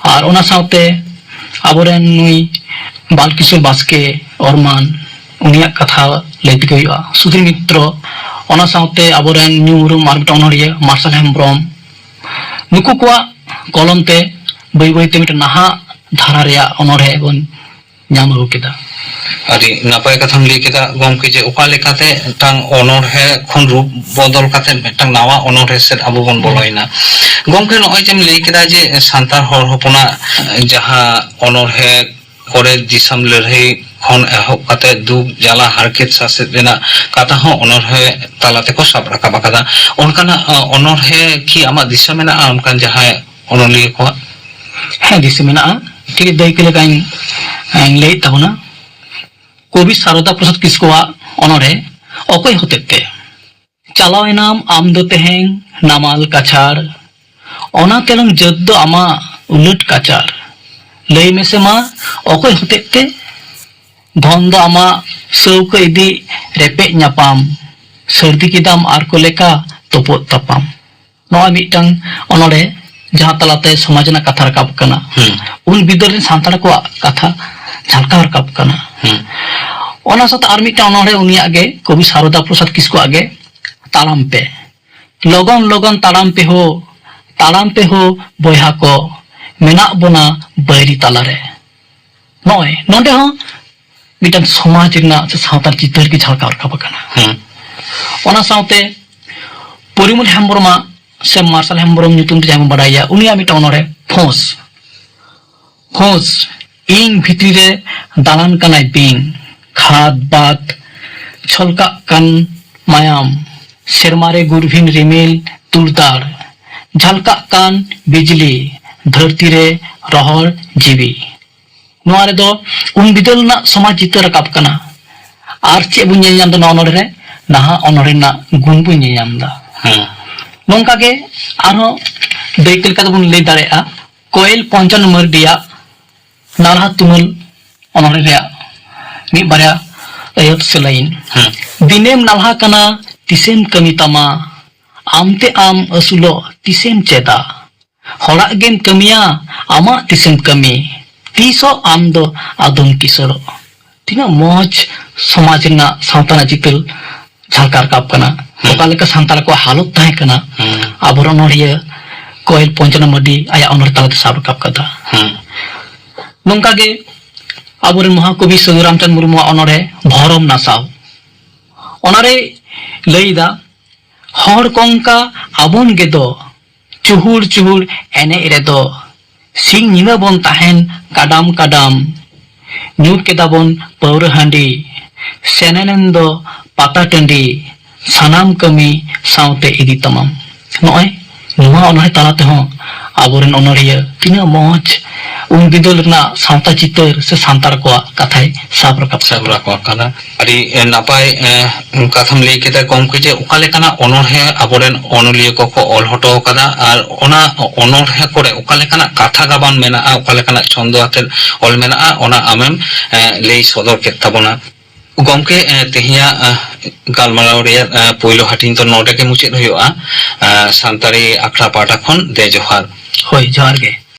ᱟᱨ ᱚᱱᱟ ᱥᱟᱶᱛᱮ ᱟᱵᱚᱨᱮᱱ ᱱᱩᱭ ᱵᱟᱞᱠᱤᱥᱳᱨ ᱵᱟᱥᱠᱮ, ᱚᱨᱢᱟᱱ, ᱩᱱᱤᱭᱟᱜ ᱠᱟᱛᱷᱟ ᱞᱟᱹᱭ ᱛᱮᱜᱮ ᱦᱩᱭᱩᱜᱼᱟ᱾ ᱥᱩᱫᱷᱤᱨ ᱢᱤᱛᱨᱚ, ᱚᱱᱟ ᱥᱟᱶᱛᱮ ᱟᱵᱚᱨᱮᱱ ᱧᱩᱢ ᱩᱨᱩᱢ ᱟᱨ ᱢᱤᱫᱴᱟᱝ ᱚᱱᱚᱲᱦᱤᱭᱟᱹ ᱢᱟᱨᱥᱟᱞ ᱦᱮᱢᱵᱨᱚᱢ, ᱱᱩᱠᱩ ᱠᱚᱣᱟᱜ ᱠᱚᱞᱚᱢ ᱛᱮ ᱵᱟᱹᱭ ᱵᱟᱹᱭᱛᱮ ᱢᱤᱫᱴᱟᱝ ᱱᱟᱦᱟᱜ ᱫᱷᱟᱨᱟ ᱨᱮᱭᱟᱜ ᱚᱱᱚᱲᱦᱮ ᱵᱚᱱ ᱧᱟᱢ ᱟᱹᱜᱩ ᱠᱮᱫᱟ᱾ ᱟᱹᱰᱤ ᱱᱟᱯᱟᱭ ᱠᱟᱛᱷᱟᱢ ᱞᱟᱹᱭ ᱠᱮᱫᱟ ᱜᱚᱢᱠᱮ, ᱡᱮ ᱚᱠᱟ ᱞᱮᱠᱟᱛᱮ ᱢᱤᱫᱴᱟᱝ ᱚᱱᱚᱲᱦᱮ ᱠᱷᱚᱱ ᱨᱩᱯ ᱵᱚᱫᱚᱞ ᱠᱟᱛᱮ ᱢᱤᱫᱴᱟᱝ ᱱᱟᱣᱟ ᱚᱱᱚᱲᱦᱮ ᱥᱮᱫ ᱟᱵᱚ ᱵᱚᱱ ᱵᱚᱞᱚᱭᱮᱱᱟ᱾ ᱜᱚᱢᱠᱮ, ᱱᱚᱜᱼᱚᱭ ᱡᱮᱢ ᱞᱟᱹᱭ ᱠᱮᱫᱟ ᱡᱮ ᱥᱟᱱᱛᱟᱲ ᱦᱚᱲ ᱦᱚᱯᱚᱱᱟᱜ ᱡᱟᱦᱟᱸ ᱚᱱᱚᱲᱦᱮ ᱠᱚᱨᱮ ᱫᱤᱥᱚᱢ ᱞᱟᱹᱲᱦᱟᱹᱭ ᱠᱷᱚᱱ ᱮᱦᱚᱵ ᱠᱟᱛᱮ ᱫᱩᱠ ᱡᱟᱞᱟ ᱦᱟᱨᱠᱮᱛ ᱥᱟᱥᱮᱛ ᱨᱮᱱᱟᱜ ᱠᱟᱛᱷᱟ ᱦᱚᱸ ᱚᱱᱚᱲᱦᱮ ᱛᱟᱞᱟ ᱛᱮᱠᱚ ᱥᱟᱵ ᱨᱟᱠᱟᱵ ᱟᱠᱟᱫᱟ᱾ ᱚᱱᱠᱟᱱᱟᱜ, ᱟᱸ, ᱚᱱᱚᱲᱦᱮ ᱠᱤ ᱟᱢᱟᱜ ᱫᱤᱥᱟᱹ ᱢᱮᱱᱟᱜᱼᱟ, ᱚᱱᱠᱟᱱ ᱡᱟᱦᱟᱸᱭ ᱚᱱᱚᱞᱤᱭᱟᱹ ᱠᱚᱣᱟᱜ? ᱦᱮᱸ, ᱫᱤᱥᱟᱹ ᱢᱮᱱᱟᱜᱼᱟ᱾ ᱴᱷᱤᱠ ᱫᱟᱹᱭᱠᱟᱹ ᱞᱮᱠᱟᱧ, ᱟᱸ, ᱞᱟᱹᱭᱮᱫ ᱛᱟᱵᱚᱱᱟ᱾ ᱠᱚᱵᱤ ᱥᱟᱨᱚᱫᱟ ᱯᱨᱚᱥᱟᱫᱽ ᱠᱤᱥᱠᱩᱣᱟᱜ ᱚᱱᱚᱲᱦᱮ ᱚᱠᱚᱭ ᱦᱚᱛᱮᱡ ᱛᱮ? ᱪᱟᱞᱟᱣ ᱮᱱᱟᱢ ᱟᱢ ᱫᱚ ᱛᱮᱦᱮᱧ ᱱᱟᱢᱟᱞ ᱠᱟᱪᱷᱟᱲ, ᱚᱱᱟ ᱛᱮᱞᱚᱝ ᱡᱟᱹᱛ ᱫᱚ ᱟᱢᱟᱜ ᱩᱞᱟᱹᱴ ᱠᱟᱪᱟᱨ᱾ ᱞᱟᱹᱭ ᱢᱮᱥᱮ ᱢᱟ, ᱚᱠᱚᱭ ᱦᱚᱛᱮᱡ ᱛᱮ? ᱫᱷᱚᱱ ᱫᱚ ᱟᱢᱟᱜ ᱥᱟᱹᱣᱠᱟᱹ ᱤᱫᱤ ᱨᱮᱯᱮᱡ ᱧᱟᱯᱟᱢ, ᱥᱟᱹᱨᱫᱤ ᱠᱮᱫᱟᱢ ᱟᱨ ᱠᱚ ᱞᱮᱠᱟ ᱛᱚᱯᱚᱫ ᱛᱟᱯᱟᱢ᱾ ᱱᱚᱣᱟ ᱢᱤᱫᱴᱟᱝ ᱚᱱᱚᱲᱦᱮ, ᱡᱟᱦᱟᱸ ᱛᱟᱞᱟᱛᱮ ᱥᱚᱢᱟᱡᱽ ᱨᱮᱱᱟᱜ ᱠᱟᱛᱷᱟ ᱨᱟᱠᱟᱵ ᱠᱟᱱᱟ᱾ ᱦᱩᱸ᱾ ᱩᱱ ᱵᱤᱫᱟᱹᱞ ᱨᱮᱱ ᱥᱟᱱᱛᱟᱲ ᱠᱚᱣᱟᱜ ᱠᱟᱛᱷᱟ ᱡᱷᱟᱞᱠᱟᱣ ᱨᱟᱠᱟᱵ ᱠᱟᱱᱟ᱾ ᱦᱩᱸ᱾ ᱚᱱᱟ ᱥᱟᱶᱛᱮ ᱟᱨ ᱢᱤᱫᱴᱟᱝ ᱚᱱᱚᱲᱦᱮ ᱩᱱᱤᱭᱟᱜ ᱜᱮ, ᱠᱚᱵᱤ ᱥᱟᱨᱚᱫᱟ ᱯᱨᱚᱥᱟᱫᱽ ᱠᱤᱥᱠᱩᱣᱟᱜ ᱜᱮ, ᱛᱟᱲᱟᱢ ᱯᱮ, ᱞᱚᱜᱚᱱ ᱞᱚᱜᱚᱱ ᱛᱟᱲᱟᱢ ᱯᱮ ᱦᱳ, ᱛᱟᱲᱟᱢ ᱯᱮ ᱦᱳ ᱵᱚᱭᱦᱟ ᱠᱚ, ᱢᱮᱱᱟᱜ ᱵᱚᱱᱟ ᱵᱟᱹᱭᱨᱤ ᱛᱟᱞᱟᱨᱮ᱾ ᱱᱚᱜᱼᱚᱭ ᱱᱚᱰᱮ ᱦᱚᱸ ᱢᱤᱫᱴᱟᱝ ᱥᱚᱢᱟᱡᱽ ᱨᱮᱱᱟᱜ ᱥᱮ ᱥᱟᱶᱛᱟ ᱪᱤᱛᱟᱹᱨ ᱜᱮ ᱡᱷᱟᱞᱠᱟᱣ ᱨᱟᱠᱟᱵ ᱟᱠᱟᱱᱟ᱾ ᱦᱩᱸ᱾ ᱚᱱᱟ ᱥᱟᱶᱛᱮ ᱯᱚᱨᱤᱢᱚᱞ ᱦᱮᱢᱵᱨᱚᱢᱟᱜ ᱥᱮ ᱢᱟᱨᱥᱟᱞ ᱦᱮᱢᱵᱨᱚᱢ ᱧᱩᱛᱩᱢ ᱛᱮ ᱡᱟᱦᱟᱸᱭ ᱵᱚᱱ ᱵᱟᱰᱟᱭᱮᱭᱟ, ᱩᱱᱤᱭᱟᱜ ᱢᱤᱫᱴᱟᱝ ᱚᱱᱚᱲᱦᱮ ᱯᱷᱳᱸᱥ᱾ ᱯᱷᱳᱸᱥ, ᱤᱧ ᱵᱷᱤᱛᱨᱤ ᱨᱮ ᱫᱟᱬᱟᱱ ᱠᱟᱱᱟᱭ ᱵᱤᱧ, ᱠᱷᱟᱫᱽ ᱵᱟᱫᱽ ᱪᱷᱚᱞᱠᱟᱜ ᱠᱟᱱ ᱢᱟᱭᱟᱢ, ᱥᱮᱨᱢᱟ ᱨᱮ ᱜᱩᱨᱵᱷᱤᱱ ᱨᱤᱢᱤᱞ ᱛᱩᱲᱫᱟᱲ, ᱡᱷᱟᱞᱠᱟᱜ ᱠᱟᱱ ᱵᱤᱡᱽᱞᱤ, ᱫᱷᱟᱹᱨᱛᱤ ᱨᱮ ᱨᱚᱦᱚᱲ ᱡᱤᱣᱤ᱾ ᱱᱚᱣᱟ ᱨᱮᱫᱚ ᱩᱱ ᱵᱤᱫᱟᱹᱞ ᱨᱮᱱᱟᱜ ᱥᱚᱢᱟᱡᱽ ᱪᱤᱛᱟᱹᱨ ᱨᱟᱠᱟᱵ ᱠᱟᱱᱟ᱾ ᱟᱨ ᱪᱮᱫ ᱵᱚᱱ ᱧᱮᱞ ᱧᱟᱢ ᱮᱫᱟ ᱱᱚᱣᱟ ᱚᱱᱚᱲᱦᱮ ᱨᱮ? ᱱᱟᱦᱟᱜ ᱚᱱᱚᱲᱦᱮ ᱨᱮᱱᱟᱜ ᱜᱩᱱ ᱵᱚᱱ ᱧᱮᱞ ᱧᱟᱢ ᱮᱫᱟ᱾ ᱦᱮᱸ᱾ ᱱᱚᱝᱠᱟ ᱜᱮ ᱟᱨᱦᱚᱸ ᱫᱟᱹᱭᱠᱟᱹ ᱞᱮᱠᱟ ᱛᱮᱵᱚᱱ ᱞᱟᱹᱭ ᱫᱟᱲᱮᱭᱟᱜᱼᱟ, ᱠᱚᱭᱮᱞ ᱯᱚᱧᱪᱚᱱ ᱢᱟᱹᱨᱰᱤᱭᱟᱜ ᱱᱟᱞᱦᱟ ᱛᱩᱢᱟᱹᱞ ᱚᱱᱚᱲᱦᱮ ᱨᱮᱭᱟᱜ ᱢᱤᱫ ᱵᱟᱨᱭᱟ ᱟᱹᱭᱟᱹᱛ ᱥᱮ ᱞᱟᱭᱤᱱ᱾ ᱦᱮᱸ᱾ ᱫᱤᱱᱮᱢ ᱱᱟᱞᱦᱟ ᱠᱟᱱᱟ, ᱛᱤᱥᱮᱢ ᱠᱟᱹᱢᱤ ᱛᱟᱢᱟ? ᱟᱢᱛᱮ ᱟᱢ ᱟᱹᱥᱩᱞᱚᱜ ᱛᱤᱥᱮᱢ ᱪᱮᱫᱟ? ᱦᱚᱲᱟᱜ ᱜᱮᱢ ᱠᱟᱹᱢᱤᱭᱟ, ᱟᱢᱟᱜ ᱛᱤᱥᱮᱢ ᱠᱟᱹᱢᱤ? ᱛᱤᱥᱚᱜ ᱟᱢ ᱫᱚ ᱟᱫᱚᱢ ᱠᱤᱥᱟᱹᱲᱚᱜ᱾ ᱛᱤᱱᱟᱹᱜ ᱢᱚᱡᱽ ᱥᱚᱢᱟᱡᱽ ᱨᱮᱱᱟᱜ, ᱥᱟᱶᱛᱟ ᱨᱮᱱᱟᱜ ᱪᱤᱛᱟᱹᱨ ᱡᱷᱟᱞᱠᱟᱣ ᱨᱟᱠᱟᱵ ᱠᱟᱱᱟ᱾ ᱦᱩᱸ᱾ ᱚᱠᱟ ᱞᱮᱠᱟ ᱥᱟᱱᱛᱟᱲ ᱠᱚᱣᱟᱜ ᱦᱟᱞᱚᱛ ᱛᱟᱦᱮᱸ ᱠᱟᱱᱟ, ᱦᱩᱸ᱾ ᱟᱵᱚᱨᱮᱱ ᱚᱱᱚᱲᱦᱤᱭᱟᱹ ᱠᱚᱭᱮᱞ ᱯᱚᱧᱪᱚᱱᱟ ᱢᱟᱹᱨᱰᱤ ᱟᱭᱟᱜ ᱚᱱᱚᱬᱦᱮ ᱛᱟᱞᱟᱛᱮ ᱥᱟᱵ ᱨᱟᱠᱟᱵ ᱠᱟᱫᱟ᱾ ᱦᱩᱸ᱾ ᱱᱚᱝᱠᱟ ᱜᱮ ᱟᱵᱚᱨᱮᱱ ᱢᱚᱦᱟᱠᱚᱵᱤ ᱥᱟᱹᱫᱷᱩ ᱨᱟᱢᱪᱟᱸᱫᱽ ᱢᱩᱨᱢᱩᱣᱟᱜ ᱚᱱᱚᱬᱦᱮ ᱵᱷᱚᱨᱚᱢ ᱱᱟᱥᱟᱣ, ᱚᱱᱟᱨᱮ ᱞᱟᱹᱭᱫᱟ, ᱦᱚᱲ ᱠᱚᱝᱠᱟ ᱟᱵᱚᱱ ᱜᱮᱫᱚ, ᱪᱩᱦᱩᱲ ᱪᱩᱦᱩᱲ ᱮᱱᱮᱡ ᱨᱮᱫᱚ, ᱥᱤᱧ ᱧᱤᱫᱟᱹ ᱵᱚᱱ ᱛᱟᱦᱮᱱ ᱠᱟᱰᱟᱢ ᱠᱟᱰᱟᱢ, ᱧᱩ ᱠᱮᱫᱟ ᱵᱚᱱ ᱯᱟᱹᱣᱨᱟᱹ ᱦᱟᱺᱰᱤ, ᱥᱮᱱᱮᱱᱮᱢ ᱫᱚ ᱯᱟᱛᱟ ᱴᱟᱺᱰᱤ, ᱥᱟᱱᱟᱢ ᱠᱟᱹᱢᱤ ᱥᱟᱶᱛᱮ ᱤᱫᱤ ᱛᱟᱢᱟᱢ᱾ ᱱᱚᱜᱼᱚᱭ ᱱᱚᱣᱟ ᱚᱱᱚᱬᱦᱮ ᱛᱟᱞᱟ ᱛᱮᱦᱚᱸ ᱟᱵᱚᱨᱮᱱ ᱚᱱᱚᱲᱦᱤᱭᱟᱹ ᱛᱤᱱᱟᱹᱜ ᱢᱚᱡᱽ ᱩᱱ ᱵᱤᱫᱟᱹᱞ ᱨᱮᱱᱟᱜ ᱥᱟᱶᱛᱟ ᱪᱤᱛᱟᱹᱨ ᱥᱮ ᱥᱟᱱᱛᱟᱲ ᱠᱚᱣᱟᱜ ᱠᱟᱛᱷᱟᱭ ᱥᱟᱵ ᱨᱟᱠᱟᱵ ᱥᱟᱵ ᱨᱟᱠᱟᱵ ᱠᱟᱫᱟ᱾ ᱟᱹᱰᱤ, ᱮ, ᱱᱟᱯᱟᱭ, ᱮ, ᱠᱟᱛᱷᱟᱢ ᱞᱟᱹᱭ ᱠᱮᱫᱟ ᱜᱚᱢᱠᱮ, ᱡᱮ ᱚᱠᱟ ᱞᱮᱠᱟᱱᱟᱜ ᱚᱱᱚᱬᱦᱮ ᱟᱵᱚᱨᱮᱱ ᱚᱱᱚᱞᱤᱭᱟᱹ ᱠᱚᱠᱚ ᱚᱞ ᱦᱚᱴᱚ ᱟᱠᱟᱫᱟ ᱟᱨ ᱚᱱᱟ ᱚᱱᱚᱬᱦᱮ ᱠᱚᱨᱮ ᱚᱠᱟ ᱞᱮᱠᱟᱱᱟᱜ ᱠᱟᱛᱷᱟ ᱜᱟᱵᱟᱱ ᱢᱮᱱᱟᱜᱼᱟ, ᱚᱠᱟ ᱞᱮᱠᱟᱱᱟᱜ ᱪᱷᱚᱱᱫᱚ ᱟᱛᱮᱫ ᱚᱞ ᱢᱮᱱᱟᱜᱼᱟ, ᱚᱱᱟ ᱟᱢᱮᱢ, ᱮ, ᱞᱟᱹᱭ ᱥᱚᱫᱚᱨ ᱠᱮᱫ ᱛᱟᱵᱚᱱᱟ᱾ ᱜᱚᱢᱠᱮ, ᱮ, ᱛᱮᱦᱮᱧᱟᱜ, ᱮ, ᱜᱟᱞᱢᱟᱨᱟᱣ ᱨᱮᱭᱟᱜ, ᱮ, ᱯᱳᱭᱞᱳ ᱦᱟᱹᱴᱤᱧ ᱫᱚ ᱱᱚᱰᱮ ᱜᱮ ᱢᱩᱪᱟᱹᱫ ᱦᱩᱭᱩᱜᱼᱟ᱾ ᱮ, ᱥᱟᱱᱛᱟᱲᱤ ᱟᱠᱷᱲᱟ ᱯᱟᱦᱴᱟ ᱠᱷᱚᱱ ᱫᱮ ᱡᱚᱦᱟᱨ᱾ ᱦᱳᱭ, ᱡᱚᱦᱟᱨ ᱜᱮ᱾